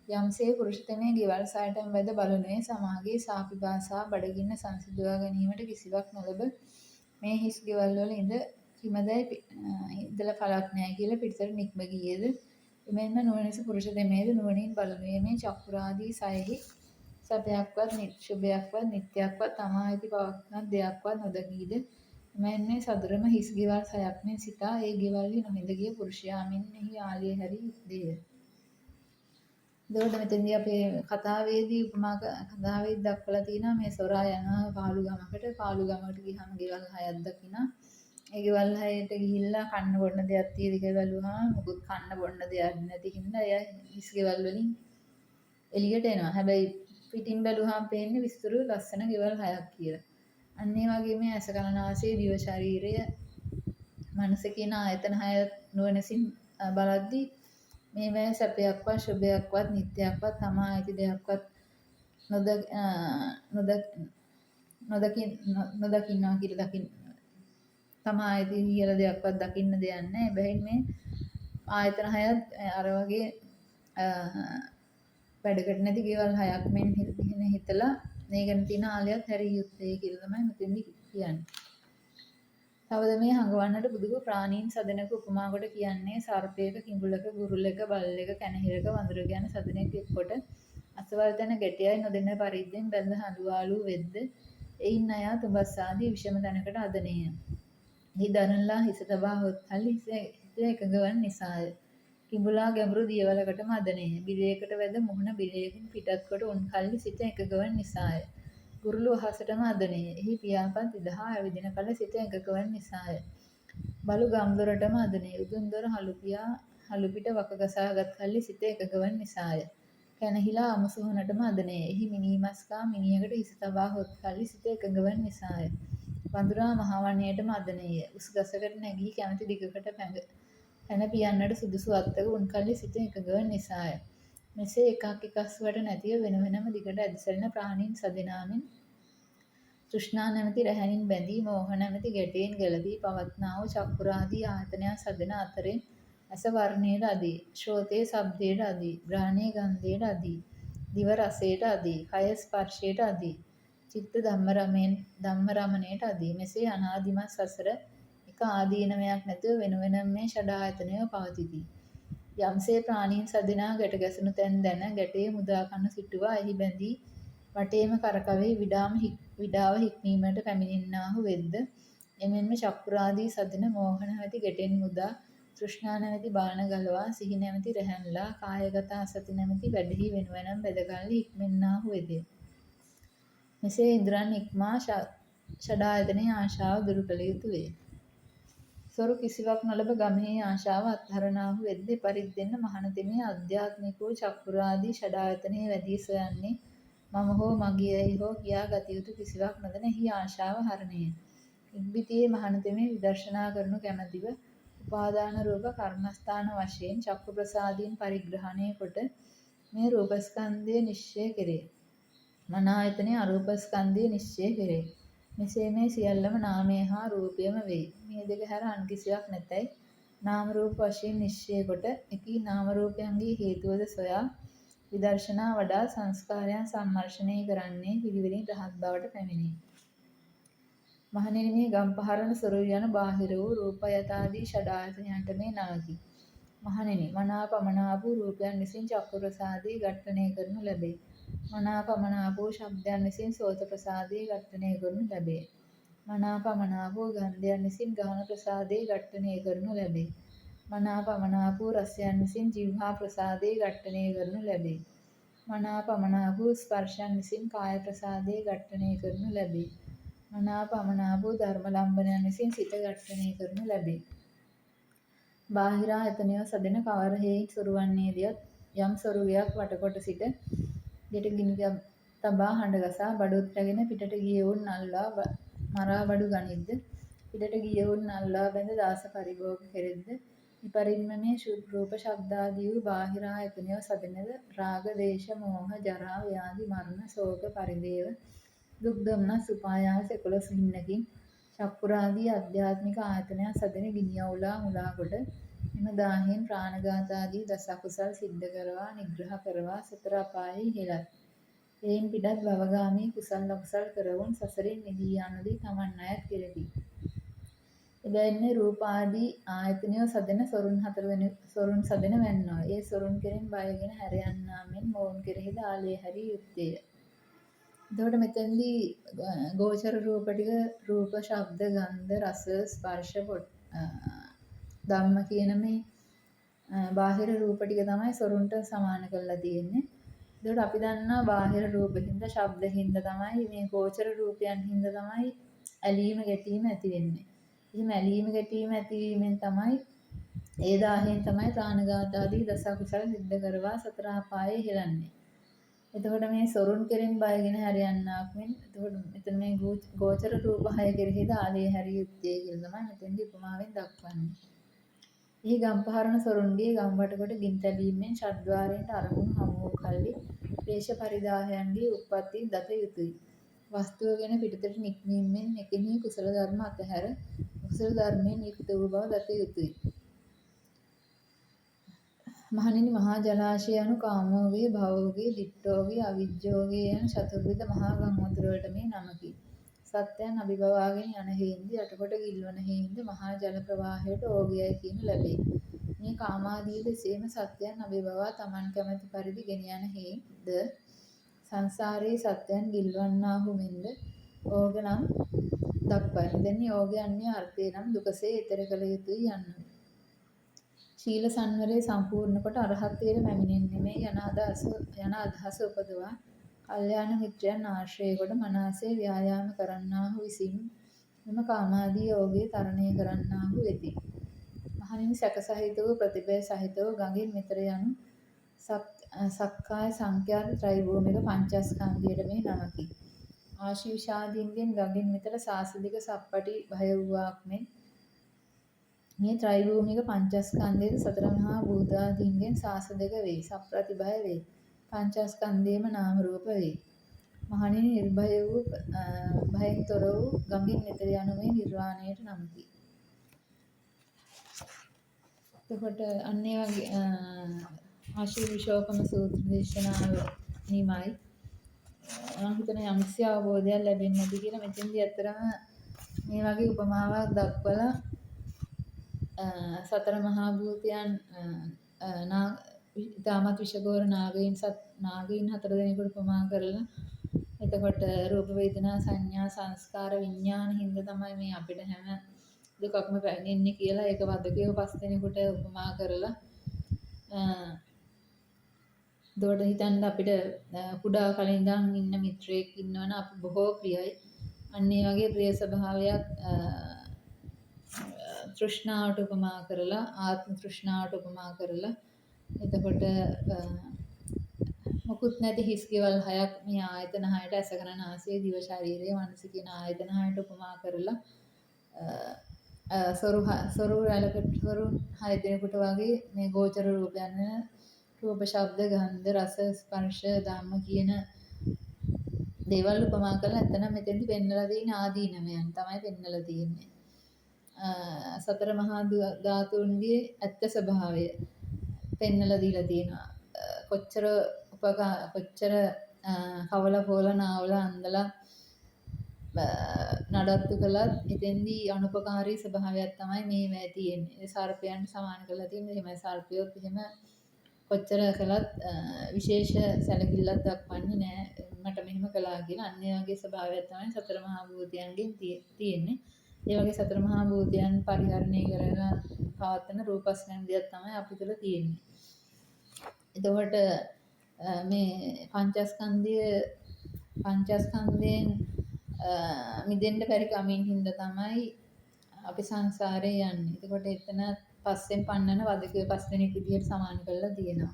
යම්සේ පුරුෂ තෙමේ ගෙවල් සයටම වැද බලනුයේ සමාගයේ සාපිපාසා බඩගින්න සංසිඳුවා ගැනීමට කිසිවක් නොලැබ මේ හිස් ගෙවල් වල ඉඳ කිමදැයි ඉඳලා පළක් නෑ කියලා පිටතට නික්ම ගියේද, එමෙන්ම නුවණැසි පුරුෂ තෙමේද නුවණින් බලනුයේ මේ චක්කුරාදී සයෙහි සැපයක්වත් සුභයක්වත් නිට්ටයක්වත් තමා අයිති පවත්නා දෙයක්වත් නොදකීද, එමෙන් මේ සදුරම හිස් ගෙවල් සයක් මෙන් සිතා ඒ ගෙවල්හි නොහිඳ ගිය පුරුෂයා මෙන් එහි ආලය හැරී ඉද්දේය. එතකොට මෙතෙන්දී අපේ කතාවේදී උපමා කතාවේදී දක්වලා තියෙනවා මේ සොරා යනවා පාළු ගමකට. පාළු ගමකට ගියාම ගෙවල් හයක් දකිනා. ඒ ගෙවල් හයට ගිහිල්ලා කන්න බොන්න දෙයක් තියෙද කියලා බැලුවාම මොකුත් කන්න බොන්න දෙයක් නැති හින්දා එයා හිස් ගෙවල් වලින් එළියට එනවා. හැබැයි පිටින් බැලුවාම පේන්නේ විස්තර ලස්සන ගෙවල් හයක් කියලා. අන්න ඒ වගේ මේ ඇස කන නාසය දිව ශරීරය මනස කියන ආයතන හය නුවණසින් බලද්දී මේවැය සැපයක්වත් සුභයක්වත් නිට්ටයක්වත් තමා අයිති දෙයක්වත් නොදකින්නවා කියලා දකින්න තමා අයිති කියලා දෙයක්වත් දකින්න දෙයක් නැහැ. හැබැයි මේ ආයතන හයත් අර වගේ වැඩකට නැති ගෙවල් හයක් මෙන් හිතලා මේ ගැන තියෙන ආලයත් හැරිය යුත්තේ කියලා තමයි මෙතෙන්දි කියන්නේ. තවද මේ හඟවන්නට බුදුහු ප්‍රාණීන් සදනක උපමා කොට කියන්නේ සර්පයක, කිඹුලක, ගුරුලක, බල්ලෙක, කැනහිරක, වඳුරක යන සදනෙක් එක්කොට අසවල් තැන ගැටයයි නොදෙන පරිද්දෙන් බැඳ හඳුවාලූ වෙද්ද එයින් අයා තුඹස් ආදී විෂම තැනකට අදනේය. එහි දනලා හිස තබා හොත්හල්ලි හිස එකඟ වන නිසාය. කිඹුලා ගැඹුරු දියවලකටම අදනේය. බිලයකට වැද මුහුණ බිලයකින් පිටත් කොට උන් කල්ලි සිත එකඟ වන නිසාය. ගුරුළු අහසටම අදනේය. එහි පියාපත් ඉදහා ඇවිදින කල සිත එකඟ වන නිසාය. බලු ගම්දොරටම අදනේය. උදුන් දොර හලුපියා හලුපිට වකගසාගත් කල්ලි සිත එකඟ වන නිසාය. කැනහිලා අමුසොහොනටම අදනේය. එහි මිනීමස් කා මිනියකට හිස තබා හොත් කල්ලි සිත එකඟ වන නිසාය. වඳුරා මහ වනයටම අදනේය. උස් ගසකට නැගී කැමති දිගකට පැන පියන්නට සුදුසු අත්තක උන් කල්ලි සිත එකඟ වන නිසාය. මෙසේ එකක් එකස්වට නැතිව වෙන වෙනම දිගට ඇදසැලෙන ප්‍රාණීන් සදෙනාමෙන් තෘෂ්ණා නැමැති රැහැනින් බැඳී මෝහ නැමැති ගැටයෙන් ගැලපී පවත්නා වූ චක්කුරාදී ආයතනයන් සදෙන අතරින් ඇස වර්ණයට අදී, ශ්‍රෝතය ශබ්දයට අදී, ග්‍රාණය ගන්ධයට අදී, දිව රසයට අදී, කය ස්පර්ශයට අදී, චිත්ත ධම්ම රමණයට අදී. මෙසේ අනාදිමත් සසර එක ආදීනවයක් නැතුව වෙන වෙනම මේ ෂඩායතනය පවතිති. යම්සේ ප්‍රාණීන් සදෙනා ගැට ගැසුණු තැන් දැන ගැටේ මුදා කනු සිටුවා එහි බැඳී වටේම කරකැවී විඩාව හික්මීමට පැමිණෙන්නාහු වෙද්ද, එමෙන්ම චක්කුරාදී සදෙන මෝහ නැමැති ගැටෙන් මුදා තෘෂ්ණා නැමැති බාන ගලවා සිහි නැමැති රැහැන්ලා කායගත සති නැමැති වැඩෙහි වෙන වෙනම බැඳකල්හි හික්මෙන්නාහු වෙදේ. මෙසේ ඉඳුරන් ඉක්මා ෂඩායතනයේ ආශාව දුරු කළ යුතු වේ. සොරු කිසිවක් නොලැබ ගමෙහි ආශාව අත්හරනාහු වෙද්ද එපරිද්දෙන්ම මහණතෙමේ අධ්‍යාත්මික වූ චක්ඛුරාදී ෂඩායතනයේ වැදී සොයන්නේ මම හෝ මගේ යැයි හෝ කියා ගත යුතු කිසිවක් නොදැන එහි ආශාව හරණේය. ඉක්බිතියේ මහණතෙමේ විදර්ශනා කරනු කැමැතිව උපාදාන රූප කර්මස්ථාන වශයෙන් චක්ඛු ප්‍රසාදීන් පරිග්‍රහණය කොට මේ රූපස්කන්ධය නිශ්චය කෙරේ. මන ආයතනයේ අරූපස්කන්ධය නිශ්චය කෙරේ. මෙසේ මේ සියල්ලම නාමය හා රූපයම වෙයි. මේ දෙක හැර අන් කිසිවක් නැතැයි නාම රූප වශයෙන් නිශ්චය කොට එකී නාම රූපයන්ගේ හේතුවද සොයා විදර්ශනා වඩා සංස්කාරයන් සම්මර්ෂණය කරන්නේ පිළිවෙලින් රහත් බවට පැමිණේ. මහණෙනි, මේ ගම්පහරන සොරු යන බාහිර වූ රූපයතාදී ෂඩායතනයන්ට මේ නමකි. මහණෙනි, මනාපමනාප වූ රූපයන් විසින් චක්කු ප්‍රසාදේ ඝට්ටනය කරනු ලැබේ. මනාපමනාප වූ ශබ්දයන් විසින් සෝත ප්‍රසාදේ ඝට්ටනය කරනු ලැබේ. මනාපමනාප වූ ගන්ධයන් විසින් ගාහන ප්‍රසාදේ ඝට්ටනය කරනු ලැබේ. මනාපමනාප වූ රසයන් විසින් ජිව්හා ප්‍රසාදේ ඝට්ටනය කරනු ලැබේ. මනාපමනාප වූ ස්පර්ශයන් විසින් කාය ප්‍රසාදේ ඝට්ටනය කරනු ලැබේ. මනාපමනාප වූ ධර්ම ලම්බනයන් විසින් සිත ඝට්ටනය කරනු ලැබේ. බාහිර ආයතනය සදෙන කවර හේයින් සොරු වන්නේදයත් යම් සොරු ගෙයක් වටකොට සිට ගෙට ගිනි තබා හඬ ගසා බඩුත් රැගෙන පිටට ගියවුන් අල්වා මරා බඩු ගනිද්ද, පිටට ගියවුන් අල්වා බැඳ දාස පරිභෝග කෙරෙද්ද, ඉපරින්ම මේ රූප ශබ්දාදී වූ බාහිර ආයතනය සදෙනද රාග, දේශ, මෝහ, ජරා, ව්‍යාධි, මරණ, ශෝක, පරිදේව, දුක් දුම්නස් උපායාස 11 ගින්නකින් චක්කුරාදී අධ්‍යාත්මික ආයතනයන් සදෙන ගිනි අවුලා මුලා කොට එම දාහයෙන් ප්‍රාණඝාත ආදී දස අකුසල් සිද්ධ කරවා නිග්‍රහ කරවා සතර අපායෙහි හෙළත්. එයින් පිටත් භවගාමී කුසල් අකුසල් කරවුන් සසරින් මිදී යා නොදී තමන් අයත් කෙරෙති. එබැවින් මේ රූප ආදී ආයතනය සදෙන සොරුන් හතර දෙනෙකු සොරුන් සදෙන වැන්නෝ. ඒ සොරුන් කෙරෙන් බයගෙන හැර යන්නා මෙන් මොවුන් කෙරෙහිද ආලය හැරිය යුත්තේය. එතකොට මෙතෙන්දී ගෝචර රූප ටික රූප, ශබ්ද, ගන්ධ, රස, ස්පර්ශ, ධම්ම කියන මේ බාහිර රූප ටික තමයි සොරුන්ට සමාන කරලා තියෙන්නේ. එතකොට අපි දන්නවා බාහිර රූප හින්දා, ශබ්ද හින්දා තමයි මේ ගෝචර රූපයන් හින්දා තමයි ඇලීම ගැටීම ඇති වෙන්නේ. එහෙම ඇලීම ගැටීම ඇතිවීමෙන් තමයි ඒ දාහයෙන් තමයි ප්‍රාණඝාත ආදී දස අකුසල සිද්ධ කරවා සතර අපායේ හෙළන්නේ. එතකොට මේ සොරුන් කෙරෙන් බයගෙන හැර යන්නාක් මෙන් එතකොට මෙතන මේ ගෝචර රූප හය කෙරෙහිද ආලය හැරිය යුත්තේ කියලා තමයි මෙතෙන්දී උපමාවෙන් දක්වන්නේ. එහි ගම්පහරන සොරුන්ගේ ගම් වටකොට ගිනි තැබීමෙන් ෂඩ්ද්වාරයන්ට අරමුණු හමු වූ කල්හි ක්ලේශ පරිදාහයන්ගේ උප්පත්ති දත යුතුය. වස්තුව ගැන පිටතට නික්මීමෙන් මෙකෙහි කුසල ධර්ම අතහැර අකුසල ධර්මයෙන් යුක්ත වූ බව දත යුතුය. මහණෙනි, මහා ජලාශය යනු කාමෝගය, භවෝගය, දිට්ඨෝගය, අවිජ්ජෝගය යන චතුර්විධ මහා ගම් වතුර වලට මේ නමකි. සත්‍යයන් අභිභවාගෙන යන හේින්ද යටකොට ගිල්වන හේින්ද මහා ජල ප්‍රවාහයට ඕගයයි කියනු ලැබේ. මේ කාමාදීද එසේම සත්‍යයන් අභිභවා තමන් කැමැති පරිදි ගෙන යන හේින්ද සංසාරයේ සත්‍යයන් ගිල්වන්නාහු මෙන්ද ඕග නම් දක්වයි. මෙතෙන්හි ඕග යන්නේ අර්ථය නම් දුකසේ ඊතර කළ යුතුයි යන්නයි. ශීල සංවරය සම්පූර්ණ කොට අරහත්ත්වයට පැමිණෙන්නේ මේ යන අදහස උපදවා කල්යාණ මිත්‍රයන් ආශ්‍රය කොට මනසේ ව්‍යායාම කරන්නාහු විසින් මෙම කාමාදී යෝගය තරණය කරන්නාහු වෙති. මහණෙනි, සැක සහිත වූ ප්‍රතිබය සහිත වූ ගඟින් මෙතර යනු සක්කාය සංඛ්‍යාත ත්‍රිභූමික පංචස්කන්ධයට මේ නමකි. ආශිවිෂාදීන්ගෙන් ගඟින් මෙතර සාසදික සප්පටි භය වූවාක් මෙන් මේ ත්‍රිභූමික පංචස්කන්ධයද සතර මහා භූතාදීන්ගෙන් සාසදක වෙයි, සප්‍රතිභය වෙයි. පංචස්කන්ධයේම නාම රූප වෙයි. මහණෙනි, නිර්භය වූ භයෙන් තොර වූ ගඟින් එතර යනු මේ නිර්වාණයට නමකි. එතකොට අන්න ඒ වගේ ආශිවිෂෝපම සූත්‍ර දේශනාව නිමයි. මම හිතනවා යම්කිසි අවබෝධයක් ලැබෙන්නේ නැති කියලා. මෙතෙන්දී ඇත්තටම මේ වගේ උපමාවක් දක්වලා සතර මහා භූතයන් ඉතාමත් විෂගෝර නාගයින් හතර දෙනෙකුට උපමා කරලා, එතකොට රූප වේදනා සංඥා සංස්කාර විඥාන හින්දා තමයි මේ අපිට හැම දුකක්ම පැමිණෙන්නේ කියලා ඒක වදකයෝ පස් දෙනෙකුට උපමා කරලා, එතකොට හිතන්න අපිට කුඩා කලින් ඉඳන් ඉන්න මිත්‍රයෙක් ඉන්නවනම් අපි බොහෝ ප්‍රියයි. අන්න ඒ වගේ ප්‍රිය ස්වභාවයක් තෘෂ්ණාවට උපමා කරලා, ආත්ම තෘෂ්ණාවට උපමා කරලා, එතකොට මොකුත් නැති හිස් ගෙවල් හයක් මේ ආයතන හයට, ඇස කන නාසය දිව ශරීරය මනස කියන ආයතන හයට උපමා කරලා සොරු සොරු රැළකට සොරු හය දෙනෙකුට වගේ මේ ගෝචර රූපයන් වෙන රූප ශබ්ද ගන්ධ රස ස්පර්ශ ධම්ම කියන දේවල් උපමා කරලා ඇත්තනම් මෙතෙන්දි පෙන්නලා තියෙන ආදීනවයන් තමයි පෙන්නලා තියෙන්නේ. සතර මහා ධාතුන්ගේ ඇත්ත ස්වභාවය පෙන්නලා දීලා තියෙනවා. කොච්චර කොච්චර කවලා පොවලා නාවලා අන්දලා නඩත්තු කළත් එතෙන්දී අනුපකාරී ස්වභාවයක් තමයි මේ තියෙන්නේ. ඒ සර්පයන්ට සමාන කරලා තියෙන්නේ. එහෙමයි සර්පයොත් එහෙම කොච්චර කළත් විශේෂ සැලකිල්ලක් දක්වන්නේ නෑ. මට මෙහෙම කළා කියලා. අන්න ඒ වගේ ස්වභාවයක් තමයි සතර මහා භූතයන්ගෙන් තියෙන්නේ. ඒ වගේ සතර මහා භූතයන් පරිහරණය කරලා පවත්වන රූපස්කන්ධයක් තමයි අපි තුළ තියෙන්නේ. එතකොට මේ පංචස්කන්ධයෙන් මිදෙන්න බැරි කමින් හින්දා තමයි අපි සංසාරේ යන්නේ. එතකොට එතන පස්සෙන් පන්නන වදකයෝ පස් දෙනෙක් විදිහට සමාන කරලා තියෙනවා.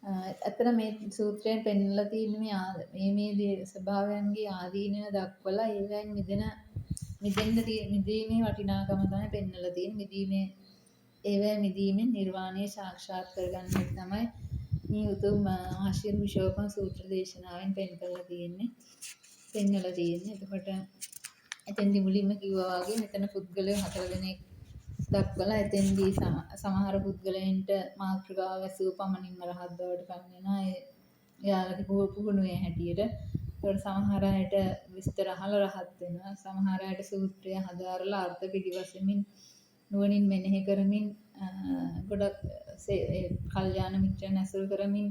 ඇත්තට මේ සූත්‍රයෙන් පෙන්වලා තියෙන්නේ මේ මේ මේ ස්වභාවයන්ගේ ආදීනව දක්වලා ඒවෙන් මිදෙන්න මිදීමේ වටිනාකම තමයි පෙන්වලා තියෙන්නේ. මිදීමේ ඒවැ මිදීමෙන් නිර්වාණය සාක්ෂාත් කරගන්න එක තමයි මේ උතුම් ආශිර්විෂෝපම සූත්‍ර දේශනාවෙන් පෙන්වලා තියෙන්නේ. පෙන්වලා තියෙන්නේ. එතකොට එතෙන්දි මුලින්ම කිව්වා වගේ මෙතන පුද්ගලයෝ හතර දෙනෙක් දක්වලා එතෙන්දී සමහර පුද්ගලයන්ට මාතෘකාව ඇසූ පමණින්ම රහත් බවට පැමිණෙනවා. ඒ එයාලගේ පුහුණුවේ හැටියට. ඒතකොට සමහර අයට විස්තර අහලා රහත් වෙනවා. සමහර අයට සූත්‍රය හදාරලා අර්ථ පිළිවසමින් නුවණින් මෙනෙහි කරමින් ගොඩක් ඒ කල්යාණ මිත්‍රයන් ඇසුරු කරමින්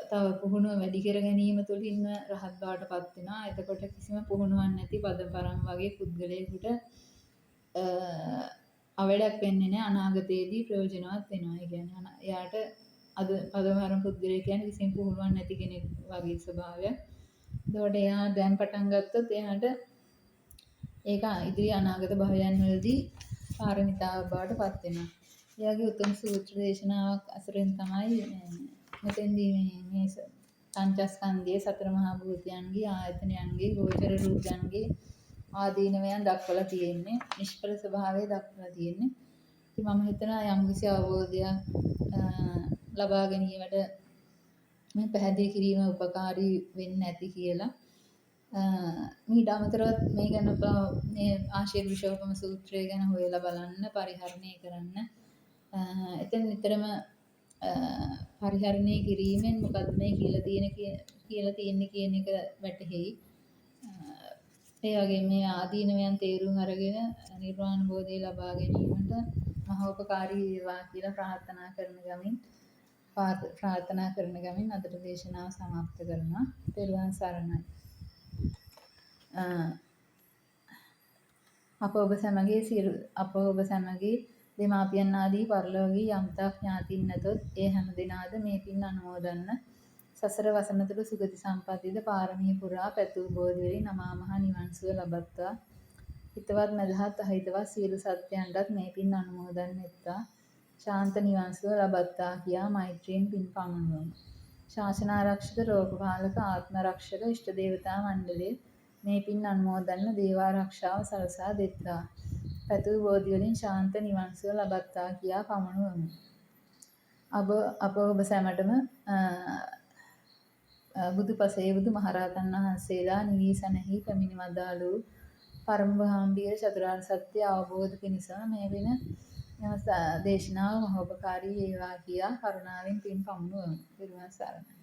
තව පුහුණුව වැඩි කර ගැනීම තුළින්ම රහත් බවට පත් වෙනවා. එතකොට කිසිම පුහුණුවක් නැති පදපරම් වගේ පුද්ගලයෙකුට අවඩක් වෙන්නේ නැහැ. අනාගතයේදී ප්‍රයෝජනවත් වෙනවා. ඒ කියන්නේ එයාට අද පදපරම් පුද්ගලයෙක් කියන්නේ කිසිම පුහුණුවක් නැති කෙනෙක් වගේ ස්වභාවයක්. එතකොට එයා දැන් පටන් ගත්තොත් එයාට ඒක ඉදිරි අනාගත භවයන් වලදී පාරමිතාවක් බවට පත් වෙනවා. ඒ වගේ උතුම් සූත්‍ර දේශනාවක් අසුරෙන් තමයි මෙතෙන්දී මේ පංචස්කන්ධයේ සතර මහා භූතයන්ගේ ආයතනයන්ගේ ගෝචර රූපයන්ගේ ආදීනවයන් දක්වලා තියෙන්නේ. නිෂ්ඵල ස්වභාවය දක්වලා තියෙන්නේ. ඉතින් මම හිතනවා යම්කිසි අවබෝධයක් ලබා ගැනීමට මේ පැහැදිලි කිරීම උපකාරී වෙන්න ඇති කියලා. මීට අමතරව මේ ගැන මේ ආශිර්විෂෝපම සූත්‍රය ගැන හොයලා බලන්න, පරිහරණය කරන්න. එතෙන් නිතරම පරිහරණය කිරීමෙන් මොකද්ද මේ කියලා තියෙන කියලා තියෙන්නේ කියන එක වැටහෙයි. ඒ වගේම මේ ආදීනවයන් තේරුම් අරගෙන නිර්වාණ බෝධිය ලබා ගැනීමට මහෝපකාරී වේවා කියලා ප්‍රාර්ථනා කරන ගමින් අදට දේශනාව සමාප්ත කරනවා. තෙරුවන් සරණයි. අප ඔබ සැමගේ සියලු අප ඔබ සැමගේ දෙමාපියන් ආදී පරලෝකී යම්තාක් ඥාතීන් නැතොත් ඒ හැම දෙනාද මේ පින් අනුමෝදන්ව සසර වසනතුරු සුගති සම්පත්තියද පාරමී පුරා පැතූ බෝධි වලින් අමා මහ නිවන් සුව ලබත්වා. හිතවත් මැදහත් අහිතවත් සියලු සත්වයන්ටත් මේ පින් අනුමෝදන් වෙත්වා. ශාන්ත නිවන් සුව ලබත්වා කියා මෛත්‍රියෙන් පින් පමුණුවමු. ශාසන ආරක්ෂක, රෝගපාලක, ආත්ම රක්ෂක ඉෂ්ට දේවතා මණ්ඩලය මේ පින් අනුමෝදන්ව දේවාරක්ෂාව සලසා දෙත්වා. පැතූ බෝධි වලින් ශාන්ත නිවන් සුව ලබත්වා කියා පමුණුවමු. අප ඔබ සැමටම බුදුපසේ බුදුමහරහතන් වහන්සේලා නිවී සැනහී පැමිණ වදාළ වූ පරම ගාම්භීර චතුරාර්ය සත්‍ය අවබෝධ පිණිසම මේ වෙන මෙම දේශනාව මහෝපකාරී වේවා කියා කරුණාවෙන් පින් පමුණුවමු. පෙරුවන් සරණයි.